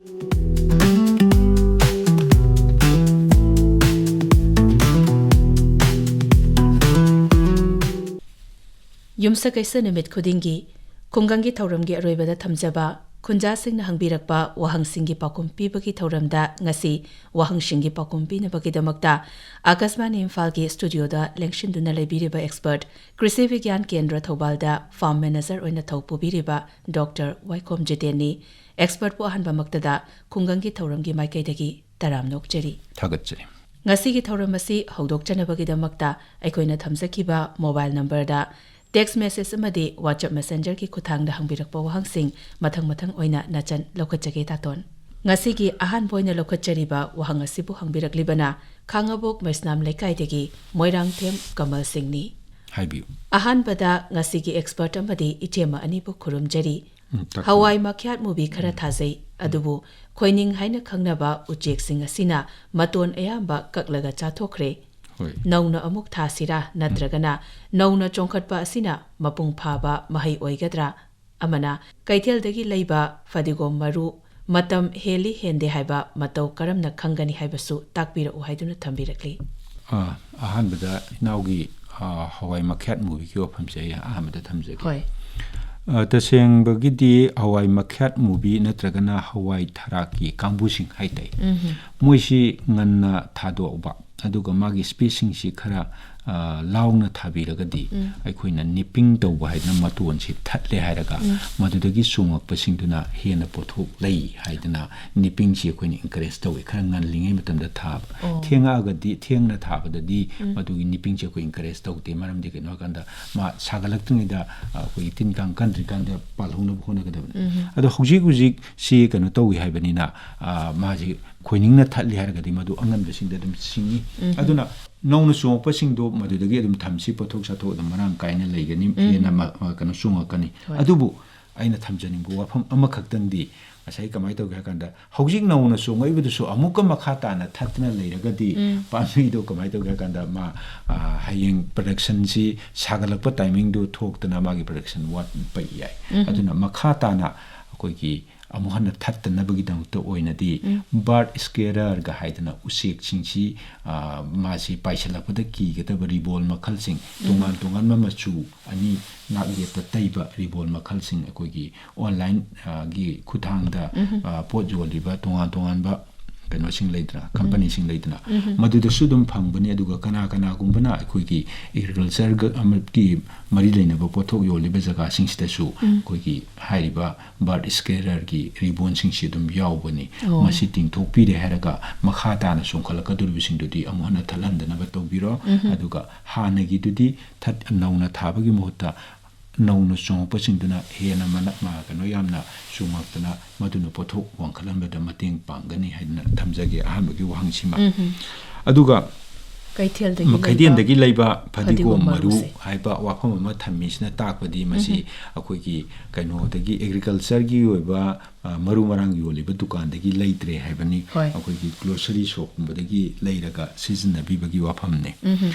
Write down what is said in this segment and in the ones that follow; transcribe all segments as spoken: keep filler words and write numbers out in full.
ꯌꯨꯝꯁꯀꯩꯁ ꯅꯨꯃꯤꯠ ꯈꯨꯗꯤꯡꯒꯤ ꯈꯨꯡꯒꯪꯒꯤ ꯊꯧꯔꯝꯒꯤ ꯑꯔꯣꯏꯕꯗ ꯊꯝꯖꯕ ꯈꯨꯟꯖꯥꯁꯤꯡꯅ ꯍꯪꯕꯤꯔꯛꯄ ꯋꯥꯍꯪꯁꯤꯡꯒꯤ ꯄꯥꯎꯈꯨꯝ ꯄꯤꯕꯒꯤ ꯊꯧꯔꯝꯗ ꯉꯁꯤ ꯋꯥꯍꯪꯁꯤꯡꯒꯤ ꯄꯥꯎꯈꯨꯝ ꯄꯤꯅꯕꯒꯤꯗꯃꯛꯇ ꯑꯀꯥꯁꯕꯥꯅꯤ ꯏꯝꯐꯥꯜꯒꯤ ꯁ꯭ꯇꯨꯗꯤꯑꯣꯗ ꯂꯦꯡꯁꯤꯟꯗꯨꯅ ꯂꯩꯕꯤꯔꯤꯕ ꯑꯦꯛꯁꯄꯔꯠ, ꯀ꯭ꯔꯤꯁꯤ ꯕꯤꯒ꯭ꯌꯥꯟ ꯀꯦꯟꯗ꯭ꯔ ꯊꯧꯕꯥꯜꯗ ꯐꯥꯔꯝ ꯃꯦꯅꯦꯖꯔ ꯑꯣꯏꯅ ꯊꯧ ꯄꯨꯕꯤꯔꯤꯕ ꯗꯣꯛꯇꯔ ꯋꯥꯏꯈꯣꯝ ꯖꯤꯇꯦꯟꯅꯤ꯫ ꯑꯦꯛꯁꯄꯔꯠꯄꯨ ꯑꯍꯥꯟꯕꯃꯛꯇꯗ ꯈꯨꯡꯒꯪꯒꯤ ꯊꯧꯔꯝꯒꯤ ꯃꯥꯏꯀꯩꯗꯒꯤ ꯇꯔꯥꯝꯅ ꯑꯣꯛꯆꯔꯤ꯫ ꯊꯥꯒꯠꯆꯔꯤ꯫ ꯉꯁꯤꯒꯤ ꯊꯧꯔꯝ ꯑꯁꯤ ꯍꯧꯗꯣꯛꯆꯅꯕꯒꯤꯗꯃꯛꯇ ꯑꯩꯈꯣꯏꯅ ꯊꯝꯖꯈꯤꯕ ꯃꯣꯕꯥꯏꯜ ꯅꯝꯕꯔꯗ ꯇꯦꯛꯁ ꯃꯦꯁꯦꯖ ꯑꯃꯗꯤ WhatsApp ꯃꯦꯁꯦꯟꯖꯔꯒꯤ ꯈꯨꯠꯊꯥꯡꯗ ꯍꯪꯕꯤꯔꯛꯄ ꯋꯥꯍꯪꯁꯤꯡ ꯃꯊꯪ ꯃꯊꯪ ꯑꯣꯏꯅ ꯅꯆꯟ ꯂꯧꯈꯠꯆꯒꯦ, ꯇꯥꯇꯣꯟ꯫ ꯉꯁꯤꯒꯤ ꯑꯍꯥꯟꯕ ꯑꯣꯏꯅ ꯂꯧꯈꯠꯆꯔꯤꯕ ꯋꯥꯍꯪ ꯑꯁꯤꯕꯨ ꯍꯪꯕꯤꯔꯛꯂꯤꯕꯅ ꯈꯥꯉꯕꯣꯛ ꯃꯩꯁꯅꯥꯝ ꯂꯩꯀꯥꯏꯗꯒꯤ ꯃꯣꯏꯔꯥꯡꯊꯦꯝ ꯀꯃꯜ ꯁꯤꯡꯅꯤ꯫ ꯍꯥꯏꯕꯤꯌꯨ꯫ ꯑꯍꯥꯟꯕꯗ ꯉꯁꯤꯒꯤ ꯑꯦꯛꯁꯄꯔꯠ ꯑꯃꯗꯤ ꯏꯆꯦꯃ ꯑꯅꯤꯕꯨ ꯈꯨꯔꯨꯝꯖꯔꯤ꯫ ꯎꯝ, ꯇꯥꯛꯄꯤꯌꯨ꯫ ꯍꯋꯥꯏ ꯃꯈ꯭ꯌꯥꯠ ꯃꯨꯕꯤ ꯈꯔ ꯊꯥꯖꯩ, ꯑꯗꯨꯕꯨ ꯈꯣꯏꯅꯤꯡ ꯍꯥꯏꯅ ꯈꯪꯅꯕ ꯎꯆꯦꯛꯁꯤꯡ ꯑꯁꯤꯅ ꯃꯇꯣꯟ ꯑꯌꯥꯝꯕ ꯀꯛꯂꯒ ꯆꯥꯊꯣꯛꯈ꯭ꯔꯦ꯫ ꯍꯣꯏ꯫ ꯅꯧꯅ ꯑꯃꯨꯛ ꯊꯥꯁꯤꯔꯥ, ꯅꯠꯇ꯭ꯔꯒꯅ ꯅꯧꯅ ꯆꯣꯡꯈꯠꯄ ꯑꯁꯤꯅ ꯃꯄꯨꯡ ꯐꯥꯕ ꯃꯍꯩ ꯑꯣꯏꯒꯗ꯭ꯔꯥ? ꯑꯃꯅ ꯀꯩꯊꯦꯜꯗꯒꯤ ꯂꯩꯕ ꯐꯗꯤꯒꯣꯝ ꯃꯔꯨ ꯃꯇꯝ ꯍꯦꯜꯂꯤ ꯍꯦꯟꯗꯦ ꯍꯥꯏꯕ ꯃꯇꯧ ꯀꯔꯝꯅ ꯈꯪꯒꯅꯤ ꯍꯥꯏꯕꯁꯨ ꯇꯥꯛꯄꯤꯔꯛꯎ ꯍꯥꯏꯗꯨꯅ ꯊꯝꯕꯤꯔꯛꯂꯤ꯫ ꯑ, ꯑꯍꯥꯟꯕꯗ ꯏꯅꯥꯎꯒꯤ, ꯑ, ꯍꯋꯥꯏ ꯃꯈ꯭ꯌꯥꯠ ꯃꯨꯕꯤꯒꯤ ꯋꯥꯐꯝꯁꯦ ꯑꯩ ꯑꯍꯥꯟꯕꯗ ꯊꯝꯖꯒꯦ꯫ ꯍꯣꯏ꯫ ꯑ, ꯇꯁꯦꯡꯕꯒꯤꯗꯤ ꯍꯋꯥꯏ ꯃꯈ꯭ꯌꯥꯠ ꯃꯨꯕꯤ ꯅꯠꯇ꯭ꯔꯒꯅ ꯍꯋꯥꯏ ꯊꯔꯥꯛꯀꯤ ꯀꯥꯡꯕꯨꯁꯤꯡ ꯍꯥꯏꯇꯥꯏ꯫ ꯎꯝꯍꯨꯝ꯫ ꯃꯣꯏꯁꯤ ꯉꯟꯅ ꯊꯥꯗꯣꯛꯄ, ꯑꯗꯨꯒ ꯃꯥꯒꯤ ꯁ꯭ꯄꯦꯁꯁꯤꯡꯁꯤ ꯈꯔ, ꯑ, ꯂꯥꯎꯅ ꯊꯥꯕꯤꯔꯒꯗꯤ ꯎꯝ꯫ ꯑꯩꯈꯣꯏꯅ ꯅꯤꯞꯄꯤꯡ ꯇꯧꯕ ꯍꯥꯏꯗꯅ ꯃꯇꯣꯟꯁꯤ ꯊꯠꯂꯦ ꯍꯥꯏꯔꯒ ꯎꯝ꯫ ꯃꯗꯨꯗꯒꯤ ꯆꯣꯡꯉꯛꯄꯁꯤꯡꯗꯨꯅ ꯍꯦꯟꯅ ꯄꯣꯠꯊꯣꯛ ꯂꯩ ꯍꯥꯏꯗꯅ ꯅꯤꯞꯄꯤꯡꯁꯤ ꯑꯩꯈꯣꯏꯅ ꯏꯟꯀꯔꯦꯖ ꯇꯧꯏ, ꯈꯔ ꯉꯜꯂꯤꯉꯩ ꯃꯇꯝꯗ ꯊꯥꯕ꯫ ꯑꯣ꯫ ꯊꯦꯡꯉꯛꯑꯒꯗꯤ, ꯊꯦꯡꯅ ꯊꯥꯕꯗꯗꯤ ꯎꯝ꯫ ꯃꯗꯨꯒꯤ ꯅꯤꯞꯄꯤꯡꯁꯤ ꯑꯩꯈꯣꯏ ꯏꯟꯀꯔꯦꯖ ꯇꯧꯗꯦ꯫ ꯃꯔꯝꯗꯤ ꯀꯩꯅꯣ ꯍꯥꯏꯀꯥꯟꯗ ꯃꯥ ꯁꯥꯒꯠꯂꯛꯇ꯭ꯔꯤꯉꯩꯗ, ꯑ, ꯑꯩꯈꯣꯏꯒꯤ ꯇꯤꯟ ꯀꯥꯡ ꯀꯟꯗ꯭ꯔꯤꯀꯥꯟꯗ ꯄꯥꯜꯍꯧꯅꯕ ꯍꯣꯠꯅꯒꯗꯕꯅꯤ꯫ ꯎꯝ꯫ ꯑꯗꯣ ꯍꯧꯖꯤꯛ ꯍꯧꯖꯤꯛ ꯁꯤ ꯀꯩꯅꯣ ꯇꯧꯏ ꯍꯥꯏꯕꯅꯤꯅ, ꯑ, ꯃꯥꯁꯤ ꯈꯣꯏꯅꯤꯡꯅ ꯊꯠꯂꯤ ꯍꯥꯏꯔꯒꯗꯤ ꯃꯗꯨ ꯑꯉꯟꯕꯁꯤꯡꯗ ꯑꯗꯨꯝ ꯁꯤꯡꯏ꯫ ꯎꯝ꯫ ꯑꯗꯨꯅ ꯅꯧꯅ ꯆꯣꯡꯉꯛꯄꯁꯤꯡꯗꯣ ꯃꯗꯨꯗꯒꯤ ꯑꯗꯨꯝ ꯊꯝꯁꯤ, ꯄꯣꯠꯊꯣꯛ ꯆꯥꯊꯣꯛ ꯑꯗꯨꯝ ꯃꯔꯥꯡ ꯀꯥꯏꯅ ꯂꯩꯒꯅꯤ, ꯎꯝ꯫ ꯍꯦꯟꯅ ꯃ-, ꯃ-, ꯀꯩꯅꯣ ꯆꯣꯡꯉꯛꯀꯅꯤ꯫ ꯍꯣꯏ꯫ ꯑꯗꯨꯕꯨ ꯑꯩꯅ ꯊꯝꯖꯅꯤꯡꯕ ꯋꯥꯐꯝ ꯑꯃꯈꯛꯇꯪꯗꯤ, ꯉꯁꯥꯏ ꯀꯃꯥꯏꯅ ꯇꯧꯒꯦ ꯍꯥꯏ ꯀꯥꯟꯗ, ꯍꯧꯖꯤꯛ ꯅꯧꯅ ꯆꯣꯡꯉꯛꯏꯕꯗꯨꯁꯨ ꯑꯃꯨꯛꯀ ꯃꯈꯥ ꯇꯥꯅ ꯊꯠꯇꯅ ꯂꯩꯔꯒꯗꯤ, ꯎꯝ꯫ ꯄꯥꯝꯕꯤꯗꯣ ꯀꯃꯥꯏꯅ ꯇꯧꯒꯦ ꯍꯥꯏ ꯀꯥꯟꯗ, ꯃꯥ, ꯑ, ꯍꯌꯦꯡ ꯄ꯭ꯔꯗꯛꯁꯟꯁꯤ ꯁꯥꯒꯠꯂꯛꯄ ꯇꯥꯏꯃꯤꯡꯗꯨ ꯊꯣꯛꯇꯅ ꯃꯥꯒꯤ ꯄ꯭ꯔꯗꯛꯁꯟ ꯋꯥꯠꯄ ꯌꯥꯏ꯫ ꯎꯝ꯫ ꯑꯗꯨꯅ ꯃꯈꯥ ꯇꯥꯅ ꯑꯩꯈꯣꯏꯒꯤ ꯑꯃꯨꯛ ꯍꯟꯅ ꯊꯠꯇꯅꯕꯒꯤꯗꯃꯛꯇ ꯑꯣꯏꯅꯗꯤ ꯕꯥꯔꯠ ꯁ꯭ꯀꯦꯔꯔꯒ ꯍꯥꯏꯗꯅ ꯎꯆꯦꯛꯁꯤꯡꯁꯤ, ꯑ, ꯃꯥꯁꯤ ꯄꯥꯏꯁꯤꯜꯂꯛꯄꯗ ꯀꯤꯒꯗꯕ ꯔꯤꯕꯣꯟ ꯃꯈꯜꯁꯤꯡ, ꯇꯣꯉꯥꯟ ꯇꯣꯉꯥꯟꯕ ꯃꯆꯨ ꯑꯅꯤ ꯉꯥꯛꯌꯦꯠꯇ ꯇꯩꯕ ꯔꯤꯕꯣꯟ ꯃꯈꯜꯁꯤꯡ ꯑꯩꯈꯣꯏꯒꯤ ꯑꯣꯟꯂꯥꯏꯟ, ꯑ, ꯒꯤ ꯈꯨꯠꯊꯥꯡꯗ, ꯑ, ꯄꯣꯠ ꯌꯣꯜꯂꯤꯕ ꯇꯣꯉꯥꯟ ꯇꯣꯉꯥꯟꯕ ꯀꯩꯅꯣꯁꯤꯡ ꯂꯩꯗꯅ, ꯀꯝꯄꯅꯤꯁꯤꯡ ꯂꯩꯗꯅ, ꯃꯗꯨꯗꯁꯨ ꯑꯗꯨꯝ ꯐꯪꯕꯅꯤ꯫ ꯑꯗꯨꯒ ꯀꯅꯥ ꯀꯅꯥꯒꯨꯝꯕꯅ ꯑꯩꯈꯣꯏꯒꯤ ꯑꯦꯒ꯭ꯔꯤꯀꯜꯆꯔꯒ ꯑꯃꯒꯤ ꯃꯔꯤ ꯂꯩꯅꯕ ꯄꯣꯠꯊꯣꯛ ꯌꯣꯜꯂꯤꯕ ꯖꯒꯥꯁꯤꯡꯁꯤꯗꯁꯨ ꯑꯩꯈꯣꯏꯒꯤ ꯍꯥꯏꯔꯤꯕ ꯕꯥꯔꯠ ꯁ꯭ꯀꯦꯔꯔꯒꯤ ꯔꯤꯕꯣꯟꯁꯤꯡꯁꯤ ꯑꯗꯨꯝ ꯌꯥꯎꯕꯅꯤ꯫ ꯑꯣ꯫ ꯃꯁꯤ ꯇꯤꯡꯊꯣꯛꯄꯤꯔꯦ ꯍꯥꯏꯔꯒ ꯃꯈꯥ ꯇꯥꯅ ꯆꯣꯡꯈꯠꯂꯛꯀꯗꯧꯔꯤꯕꯁꯤꯡꯗꯨꯗꯤ ꯑꯃꯨꯛ ꯍꯟꯅ ꯊꯠꯍꯟꯗꯅꯕ ꯇꯧꯕꯤꯔꯣ꯫ ꯑꯗꯨꯒ ꯍꯥꯟꯅꯒꯤꯗꯨꯗꯤ ꯊꯠ-, ꯅꯧꯅ ꯊꯥꯕꯒꯤ ꯃꯍꯨꯠꯇ ꯅꯧꯅ ꯆꯣꯡꯉꯛꯄꯁꯤꯡꯗꯨꯅ ꯍꯦꯟꯅ ꯃꯅ-, ꯃ-, ꯀꯩꯅꯣ ꯌꯥꯝꯅ ꯆꯣꯡꯉꯛꯇꯅ ꯃꯗꯨꯅ ꯄꯣꯠꯊꯣꯛ ꯋꯥꯡꯈꯠꯍꯟꯕꯗ ꯃꯇꯦꯡ ꯄꯥꯡꯒꯅꯤ ꯍꯥꯏꯗꯅ ꯊꯝꯖꯒꯦ ꯑꯍꯥꯟꯕꯒꯤ ꯋꯥꯍꯪꯁꯤꯃ꯫ ꯑꯗꯨꯒ ꯀꯩꯊꯦꯜꯗꯒꯤ ꯃ-, ꯂꯩꯕ ꯀꯩꯊꯦꯜꯗꯒꯤ ꯂꯩꯕ ꯐꯗꯤꯒꯣꯝ ꯐꯗꯤꯒꯣꯝ ꯃꯔꯨ ꯃꯔꯨꯁꯦ꯫ ꯍꯥꯏꯕ ꯋꯥꯐꯝ ꯑꯃ ꯊꯝꯃꯤꯁꯤꯅ ꯇꯥꯛꯄꯗꯤ ꯃꯁꯤ ꯑꯩꯈꯣꯏꯒꯤ ꯀꯩꯅꯣꯗꯒꯤ ꯑꯦꯒ꯭ꯔꯤꯀꯜꯆꯔꯒꯤ ꯑꯣꯏꯕ, ꯑ, ꯃꯔꯨ ꯃꯔꯥꯡ ꯌꯣꯜꯂꯤꯕ ꯗꯨꯀꯥꯟꯗꯒꯤ ꯂꯩꯇ꯭ꯔꯦ ꯍꯥꯏꯕꯅꯤ꯫ ꯍꯣꯏ꯫ ꯑꯩꯈꯣꯏꯒꯤ ꯒ꯭ꯔꯣꯁꯔꯤ ꯁꯣꯞꯀꯨꯝꯕꯗꯒꯤ ꯂꯩꯔꯒ ꯁꯤꯖꯤꯟꯅꯕꯤꯕꯒꯤ ꯋꯥꯐꯝꯅꯤ꯫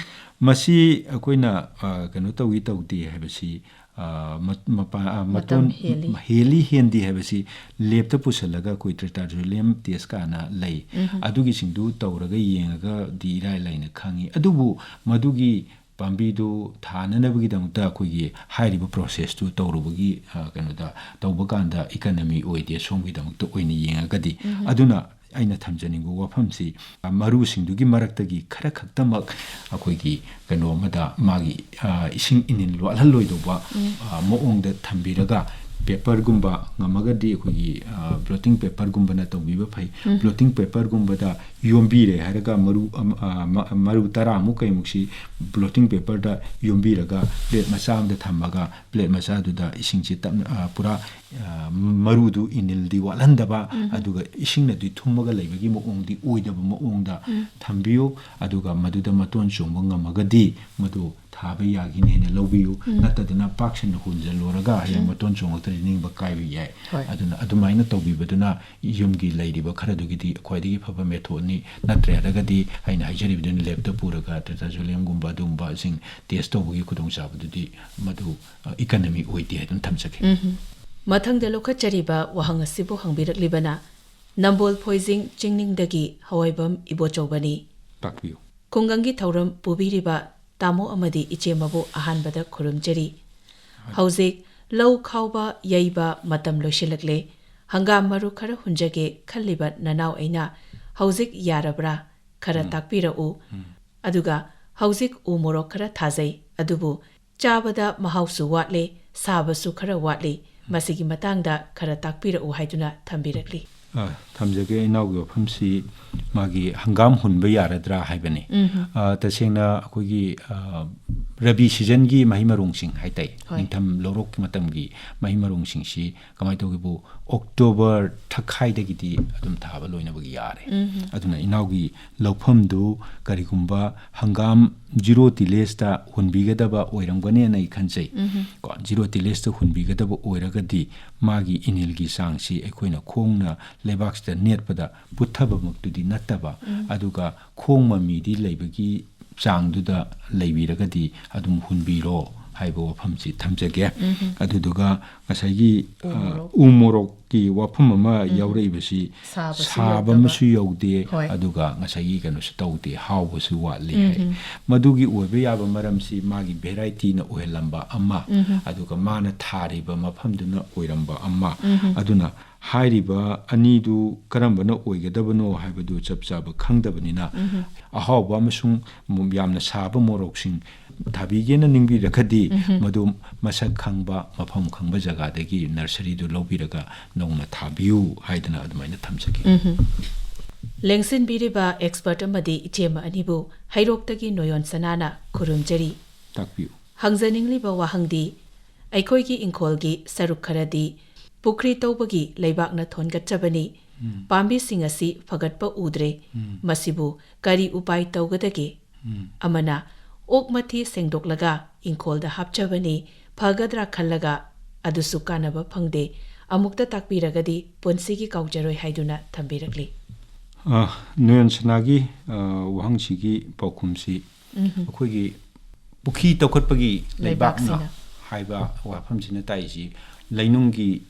ꯃꯁꯤ ꯑꯩꯈꯣꯏꯅ, ꯑ, ꯀꯩꯅꯣ ꯇꯧꯏ ꯇꯧꯗꯦ ꯍꯥꯏꯕꯁꯤ, ꯑ, ꯃ-, ꯃꯄꯥ-, ꯑ, ꯃꯇꯝ ꯃꯇꯣꯟ ꯍꯦꯜꯂꯤ꯫ ꯍꯦꯜꯂꯤ ꯍꯦꯟꯗꯦ ꯍꯥꯏꯕꯁꯤ ꯂꯦꯞꯇ ꯄꯨꯁꯤꯜꯂꯒ ꯑꯩꯈꯣꯏ ꯇ꯭ꯔꯦꯇꯥꯖꯣꯂꯤꯌꯝ ꯇꯦꯁ ꯀꯥꯏꯅ ꯂꯩ꯫ ꯑꯗꯨꯒꯤꯁꯤꯡꯗꯨ ꯇꯧꯔꯒ ꯌꯦꯡꯉꯒꯗꯤ ꯏꯔꯥꯏ ꯂꯥꯏꯅ ꯈꯪꯉꯤ꯫ ꯑꯗꯨꯕꯨ ꯃꯗꯨꯒꯤ ꯄꯥꯝꯕꯤꯗꯨ ꯊꯥꯅꯅꯕꯒꯤꯗꯃꯛꯇ ꯑꯩꯈꯣꯏꯒꯤ ꯍꯥꯏꯔꯤꯕ ꯄ꯭ꯔꯣꯁꯦꯁꯇꯨ ꯇꯧꯔꯨꯕꯒꯤ, ꯑ, ꯀꯩꯅꯣꯗ ꯇꯧꯕ ꯀꯥꯟꯗ ꯏꯀꯅꯃꯤ ꯑꯣꯏꯗꯦ ꯁꯣꯝꯒꯤꯗꯃꯛꯇ ꯑꯣꯏꯅ ꯌꯦꯡꯉꯒꯗꯤ꯫ ꯑꯗꯨꯅ ꯑꯩꯅ ꯊꯝꯖꯅꯤꯡꯕ ꯋꯥꯐꯝꯁꯤ, ꯑ, ꯃꯔꯨꯁꯤꯡꯗꯨꯒꯤ ꯃꯔꯛꯇꯒꯤ ꯈꯔ ꯈꯛꯇꯃꯛ ꯑꯩꯈꯣꯏꯒꯤ ꯀꯩꯅꯣ ꯑꯃꯗ ꯃꯥꯒꯤ, ꯑ, ꯏꯁꯤꯡ ꯏꯅꯤꯜ ꯋꯥꯠꯍꯜꯂꯣꯏꯗꯧꯕ, ꯑ, ꯃꯑꯣꯡꯗ ꯊꯝꯕꯤꯔꯒ ꯄꯦꯄꯔꯒꯨꯝꯕ ꯉꯝꯃꯒꯗꯤ ꯑꯩꯈꯣꯏꯒꯤ, ꯑ, ꯕ꯭ꯂꯣꯇꯤꯡ ꯄꯦꯄꯔꯒꯨꯝꯕꯅ ꯇꯧꯕꯤꯕ ꯐꯩ꯫ ꯕ꯭ꯂꯣꯇꯤꯡ ꯄꯦꯄꯔꯒꯨꯝꯕꯗ ꯌꯣꯝꯕꯤꯔꯦ ꯍꯥꯏꯔꯒ ꯃꯔꯨ ꯑꯃ, ꯑ, ꯃ-, ꯃꯔꯨ ꯇꯔꯥꯃꯨꯛ ꯀꯩꯃꯨꯛꯁꯤ ꯕ꯭ꯂꯣꯇꯤꯡ ꯄꯦꯄꯔꯗ ꯌꯣꯝꯕꯤꯔꯒ ꯄ꯭ꯂꯦꯠ ꯃꯆꯥ ꯑꯃꯗ ꯊꯝꯃꯒ ꯄ꯭ꯂꯦꯠ ꯃꯆꯥꯗꯨꯗ ꯏꯁꯤꯡꯁꯤ ꯇꯞꯅ, ꯑ, ꯄꯨꯔꯥ, ꯑ, ꯃꯔꯨꯗꯨ ꯏꯅꯤꯜꯗꯤ ꯋꯥꯠꯍꯟꯗꯕ, ꯑꯗꯨꯒ ꯏꯁꯤꯡꯅꯗꯤ ꯊꯨꯝꯃꯒ ꯂꯩꯕꯒꯤ ꯃꯑꯣꯡꯗꯤ ꯑꯣꯏꯗꯕ ꯃꯑꯣꯡꯗ ꯊꯝꯕꯤꯌꯨ꯫ ꯑꯗꯨꯒ ꯃꯗꯨꯗ ꯃꯇꯣꯟ ꯆꯣꯡꯕ ꯉꯝꯃꯒꯗꯤ ꯃꯗꯨ ꯊꯥꯕ ꯌꯥꯒꯅꯤ ꯍꯥꯏꯅ ꯂꯧꯕꯤꯌꯨ꯫ ꯅꯠꯇꯗꯅ ꯄꯥꯛ ꯁꯟꯅ ꯍꯨꯟꯖꯜꯂꯨꯔꯒ ꯍꯌꯦꯡ ꯃꯇꯣꯟ ꯆꯣꯡꯉꯛꯇ꯭ꯔꯗꯤ ꯅꯤꯡꯕ ꯀꯥꯏꯕ ꯌꯥꯏ꯫ ꯍꯣꯏ꯫ ꯑꯗꯨꯅ ꯑꯗꯨꯃꯥꯏꯅ ꯇꯧꯕꯤꯕꯗꯨꯅ ꯌꯨꯝꯒꯤ ꯂꯩꯔꯤꯕ ꯈꯔꯗꯨꯒꯤꯗꯤ ꯈ꯭ꯋꯥꯏꯗꯒꯤ ꯐꯕ ꯃꯦꯊꯣꯠꯅꯤ꯫ ꯅꯠꯇ꯭ꯔꯦ ꯍꯥꯏꯔꯒꯗꯤ ꯑꯩꯅ ꯍꯥꯏꯖꯔꯤꯕꯗꯨꯅ ꯂꯦꯞꯇ ꯄꯨꯔꯒ ꯇꯦꯇ꯭ꯔꯥꯖꯣꯂꯤꯌꯝꯒꯨꯝꯕ ꯑꯗꯨꯒꯨꯝꯕꯁꯤꯡ ꯇꯦꯁ ꯇꯧꯕꯒꯤ ꯈꯨꯗꯣꯡꯆꯥꯕꯗꯨꯗꯤ ꯃꯗꯨ, ꯑ, ꯏꯀꯅꯃꯤ ꯑꯣꯏꯗꯦ ꯍꯥꯏꯗꯨꯅ ꯊꯝꯖꯒꯦ꯫ ꯃꯊꯪꯗ ꯂꯧꯈꯠꯆꯔꯤꯕ ꯋꯥꯍꯪ ꯑꯁꯤꯕꯨ ꯍꯪꯕꯤꯔꯛꯂꯤꯕꯅ ꯅꯝꯕꯣꯜ ꯐꯣꯏꯖꯤꯡ ꯆꯤꯡꯅꯤꯡꯗꯒꯤ ꯍꯋꯥꯏꯕꯝ ꯏꯕꯣꯆꯧꯕꯅꯤ꯫ ꯇꯥꯛꯄꯤꯌꯨ꯫ ꯈꯨꯡꯒꯪꯒꯤ ꯊꯧꯔꯝ ꯄꯨꯕꯤꯔꯤꯕ ꯇꯥꯃꯣ ꯑꯃꯗꯤ ꯏꯆꯦꯃꯕꯨ ꯑꯍꯥꯟꯕꯗ ꯈꯨꯔꯨꯝꯖꯔꯤ꯫ ꯍꯧꯖꯤꯛ ꯂꯧ ꯈꯥꯎꯕ ꯌꯩꯕ ꯃꯇꯝ ꯂꯣꯏꯁꯤꯜꯂꯛꯂꯦ꯫ ꯍꯪꯒꯥꯝ ꯃꯔꯨ ꯈꯔ ꯍꯨꯟꯖꯒꯦ ꯈꯜꯂꯤꯕ ꯅꯅꯥꯎ ꯑꯩꯅ ꯍꯧꯖꯤꯛ ꯌꯥꯔꯕ꯭ꯔꯥ? ꯈꯔ ꯎꯝ꯫ ꯇꯥꯛꯄꯤꯔꯛꯎ꯫ ꯎꯝ꯫ ꯑꯗꯨꯒ ꯍꯧꯖꯤꯛ ꯎ ꯃꯣꯔꯣꯛ ꯈꯔ ꯊꯥꯖꯩ, ꯑꯗꯨꯕꯨ ꯆꯥꯕꯗ ꯃꯍꯥꯎꯁꯨ ꯋꯥꯠꯂꯤ, ꯁꯥꯕꯁꯨ ꯈꯔ ꯋꯥꯠꯂꯤ꯫ ꯃꯁꯤꯒꯤ ꯃꯇꯥꯡꯗ ꯈꯔ ꯇꯥꯛꯄꯤꯔꯛꯎ ꯍꯥꯏꯗꯨꯅ ꯊꯝꯕꯤꯔꯛꯂꯤ꯫ ꯑ, ꯊꯝꯖꯒꯦ꯫ ꯏꯅꯥꯎꯒꯤ ꯋꯥꯐꯝꯁꯤ ꯃꯥꯒꯤ ꯍꯪꯒꯥꯝ ꯍꯨꯟꯕ ꯌꯥꯔꯗ꯭ꯔꯥ ꯍꯥꯏꯕꯅꯤ꯫ ꯎꯝ꯫ ꯑ, ꯇꯁꯦꯡꯅ ꯑꯩꯈꯣꯏꯒꯤ, ꯑ, ꯔꯕꯤ ꯁꯤꯖꯟꯒꯤ ꯃꯍꯩ ꯃꯔꯣꯡꯁꯤꯡ ꯍꯥꯏ ꯇꯥꯏ, ꯍꯣꯏ꯫ ꯅꯤꯡꯊꯝ ꯂꯧꯔꯣꯛꯀꯤ ꯃꯇꯝꯒꯤ ꯃꯍꯩ ꯃꯔꯣꯡꯁꯤꯡꯁꯤ ꯀꯃꯥꯏꯅ ꯇꯧꯒꯦꯕꯨ, ꯑꯣꯛꯇꯣꯕꯔ ꯊꯈꯥꯏꯗꯒꯤꯗꯤ ꯑꯗꯨꯝ ꯊꯥꯕ ꯂꯣꯏꯅꯕꯒꯤ ꯌꯥꯔꯦ꯫ ꯎꯝ꯫ ꯑꯗꯨꯅ ꯏꯅꯥꯎꯒꯤ ꯂꯧꯐꯝꯗꯨ ꯀꯔꯤꯒꯨꯝꯕ ꯍꯪꯒꯥꯝ ꯖꯤꯔꯣ ꯇꯤꯂꯦꯖꯇ ꯍꯨꯟꯕꯤꯒꯗꯕ ꯑꯣꯏꯔꯝꯒꯅꯦꯅ ꯑꯩ ꯈꯟꯖꯩ꯫ ꯎꯝ꯫ ꯀꯣ, ꯖꯤꯔꯣ ꯇꯤꯂꯦꯖꯇ ꯍꯨꯟꯕꯤꯒꯗꯕ ꯑꯣꯏꯔꯒꯗꯤ ꯃꯥꯒꯤ ꯏꯅꯤꯜꯒꯤ ꯆꯥꯡꯁꯤ ꯑꯩꯈꯣꯏꯅ ꯈꯣꯡꯅ ꯂꯩꯕꯥꯛꯁꯤꯗ ꯅꯦꯠꯄꯗ ꯄꯨꯊꯕꯃꯛꯇꯨꯗꯤ ꯅꯠꯇꯕ, ꯎꯝ꯫ ꯑꯗꯨꯒ ꯈꯣꯡ ꯃꯃꯤꯗꯤ ꯂꯩꯕꯒꯤ ꯆꯥꯡꯗꯨꯗ ꯂꯩꯕꯤꯔꯒꯗꯤ ꯑꯗꯨꯝ ꯍꯨꯟꯕꯤꯔꯣ ꯍꯥꯏꯕ ꯋꯥꯐꯝꯁꯤ ꯊꯝꯖꯒꯦ꯫ ꯎꯝ꯫ ꯑꯗꯨꯗꯨꯒ ꯉꯁꯥꯏꯒꯤ, ꯎ ꯑ, ꯃꯣꯔꯣꯛ꯫ ꯎ ꯃꯣꯔꯣꯛꯀꯤ ꯋꯥꯐꯝ ꯑꯃ ꯎꯝ꯫ ꯌꯥꯎꯔꯛꯏꯕꯁꯤ ꯁꯥꯕꯁꯨ ꯁꯥꯕ ꯌꯧꯗꯕ꯫ ꯑꯃꯁꯨ ꯌꯧꯗꯦ, ꯍꯣꯏ꯫ ꯑꯗꯨꯒ ꯉꯁꯥꯏꯒꯤ ꯀꯩꯅꯣꯁꯨ ꯇꯧꯗꯦ, ꯍꯥꯎꯕꯁꯨ ꯋꯥꯠꯂꯤ ꯍꯥꯏ꯫ ꯎꯝ꯫ ꯃꯗꯨꯒꯤ ꯑꯣꯏꯕ ꯌꯥꯕ ꯃꯔꯝꯁꯤ ꯃꯥꯒꯤ ꯚꯦꯔꯥꯏꯇꯤꯅ ꯑꯣꯏꯍꯜꯂꯝꯕ ꯑꯃ, ꯎꯝ꯫ ꯑꯗꯨꯒ ꯃꯥꯅ ꯊꯥꯔꯤꯕ ꯃꯐꯝꯗꯨꯅ ꯑꯣꯏꯔꯝꯕ ꯑꯃ꯫ ꯎꯝ꯫ ꯑꯗꯨꯅ ꯍꯥꯏꯔꯤꯕ ꯑꯅꯤꯗꯨ ꯀꯔꯝꯕꯅ ꯑꯣꯏꯒꯗꯕꯅꯣ ꯍꯥꯏꯕꯗꯨ ꯆꯞ ꯆꯥꯕ ꯈꯪꯗꯕꯅꯤꯅ, ꯎꯝ꯫ ꯑꯍꯥꯎꯕ ꯑꯃꯁꯨꯡ ꯌꯥꯝꯅ ꯁꯥꯕ ꯃꯣꯔꯣꯛꯁꯤꯡ ꯊꯥꯕꯤꯒꯦꯅ ꯅꯤꯡꯕꯤꯔꯒꯗꯤ, ꯎꯝ꯫ ꯃꯗꯨ ꯃꯁꯛ ꯈꯪꯕ, ꯃꯐꯝ ꯈꯪꯕ ꯖꯒꯥꯗꯒꯤ ꯅꯔꯁꯔꯤꯗꯨ ꯂꯧꯕꯤꯔꯒ ꯅꯧꯅ ꯊꯥꯕꯤꯌꯨ ꯍꯥꯏꯗꯅ ꯑꯗꯨꯃꯥꯏꯅ ꯊꯝꯖꯒꯦ꯫ ꯎꯝ꯫ ꯂꯦꯡꯁꯤꯟꯕꯤꯔꯤꯕ ꯑꯦꯛꯁꯄꯔꯠ ꯑꯃꯗꯤ ꯏꯆꯦꯃ ꯑꯅꯤꯕꯨ ꯍꯩꯔꯣꯛꯇꯒꯤ ꯅꯣꯌꯣꯟ ꯁꯅꯥꯅ ꯈꯨꯔꯨꯝꯖꯔꯤ꯫ ꯇꯥꯛꯄꯤꯌꯨ꯫ ꯍꯪꯖꯅꯤꯡꯂꯤꯕ ꯋꯥꯍꯪꯗꯤ, ꯑꯩꯈꯣꯏꯒꯤ ꯏꯪꯈꯣꯜꯒꯤ ꯁꯔꯨꯛ ꯈꯔꯗꯤ ꯄꯨꯈ꯭ꯔꯤ ꯇꯧꯕꯒꯤ ꯂꯩꯕꯥꯛꯅ ꯊꯣꯟꯒꯠꯆꯕꯅꯤ꯫ ꯎꯝ꯫ ꯄꯥꯝꯕꯤꯁꯤꯡ ꯑꯁꯤ ꯐꯒꯠꯄ ꯎꯗ꯭ꯔꯦ꯫ ꯎꯝ꯫ ꯃꯁꯤꯕꯨ ꯀꯔꯤ ꯎꯄꯥꯏ ꯇꯧꯒꯗꯒꯦ? ꯎꯝ꯫ ꯑꯃꯅ ꯑꯣꯛ ꯃꯊꯤ ꯁꯦꯡꯗꯣꯛꯂꯒ ꯏꯪꯈꯣꯜꯗ ꯍꯥꯞꯆꯕꯅꯤ, ꯐꯒꯗ꯭ꯔꯥ ꯈꯜꯂꯒ ꯑꯗꯨꯁꯨ ꯀꯥꯟꯅꯕ ꯐꯪꯗꯦ꯫ ꯑꯃꯨꯛꯇ ꯇꯥꯛꯄꯤꯔꯒꯗꯤ ꯄꯨꯟꯁꯤꯒꯤ ꯀꯥꯎꯖꯔꯣꯏ ꯍꯥꯏꯗꯨꯅ ꯊꯝꯕꯤꯔꯛꯂꯤ꯫ ꯑ, ꯅꯣꯌꯟ ꯁꯅꯥꯒꯤ, ꯑ, ꯋꯥꯍꯪꯁꯤꯒꯤ ꯄꯥꯎꯈꯨꯝꯁꯤ ꯎꯝ꯫ ꯑꯩꯈꯣꯏꯒꯤ ꯄꯨꯈ꯭ꯔꯤ ꯇꯧꯈꯠꯄꯒꯤ ꯂꯩꯕꯥꯛꯅ ꯂꯩꯕꯥꯛꯁꯤꯅ꯫ ꯍꯥꯏꯕ ꯋꯥꯐꯝꯁꯤꯅ ꯇꯥꯛꯏꯁꯤ ꯂꯩꯅꯨꯡꯒꯤ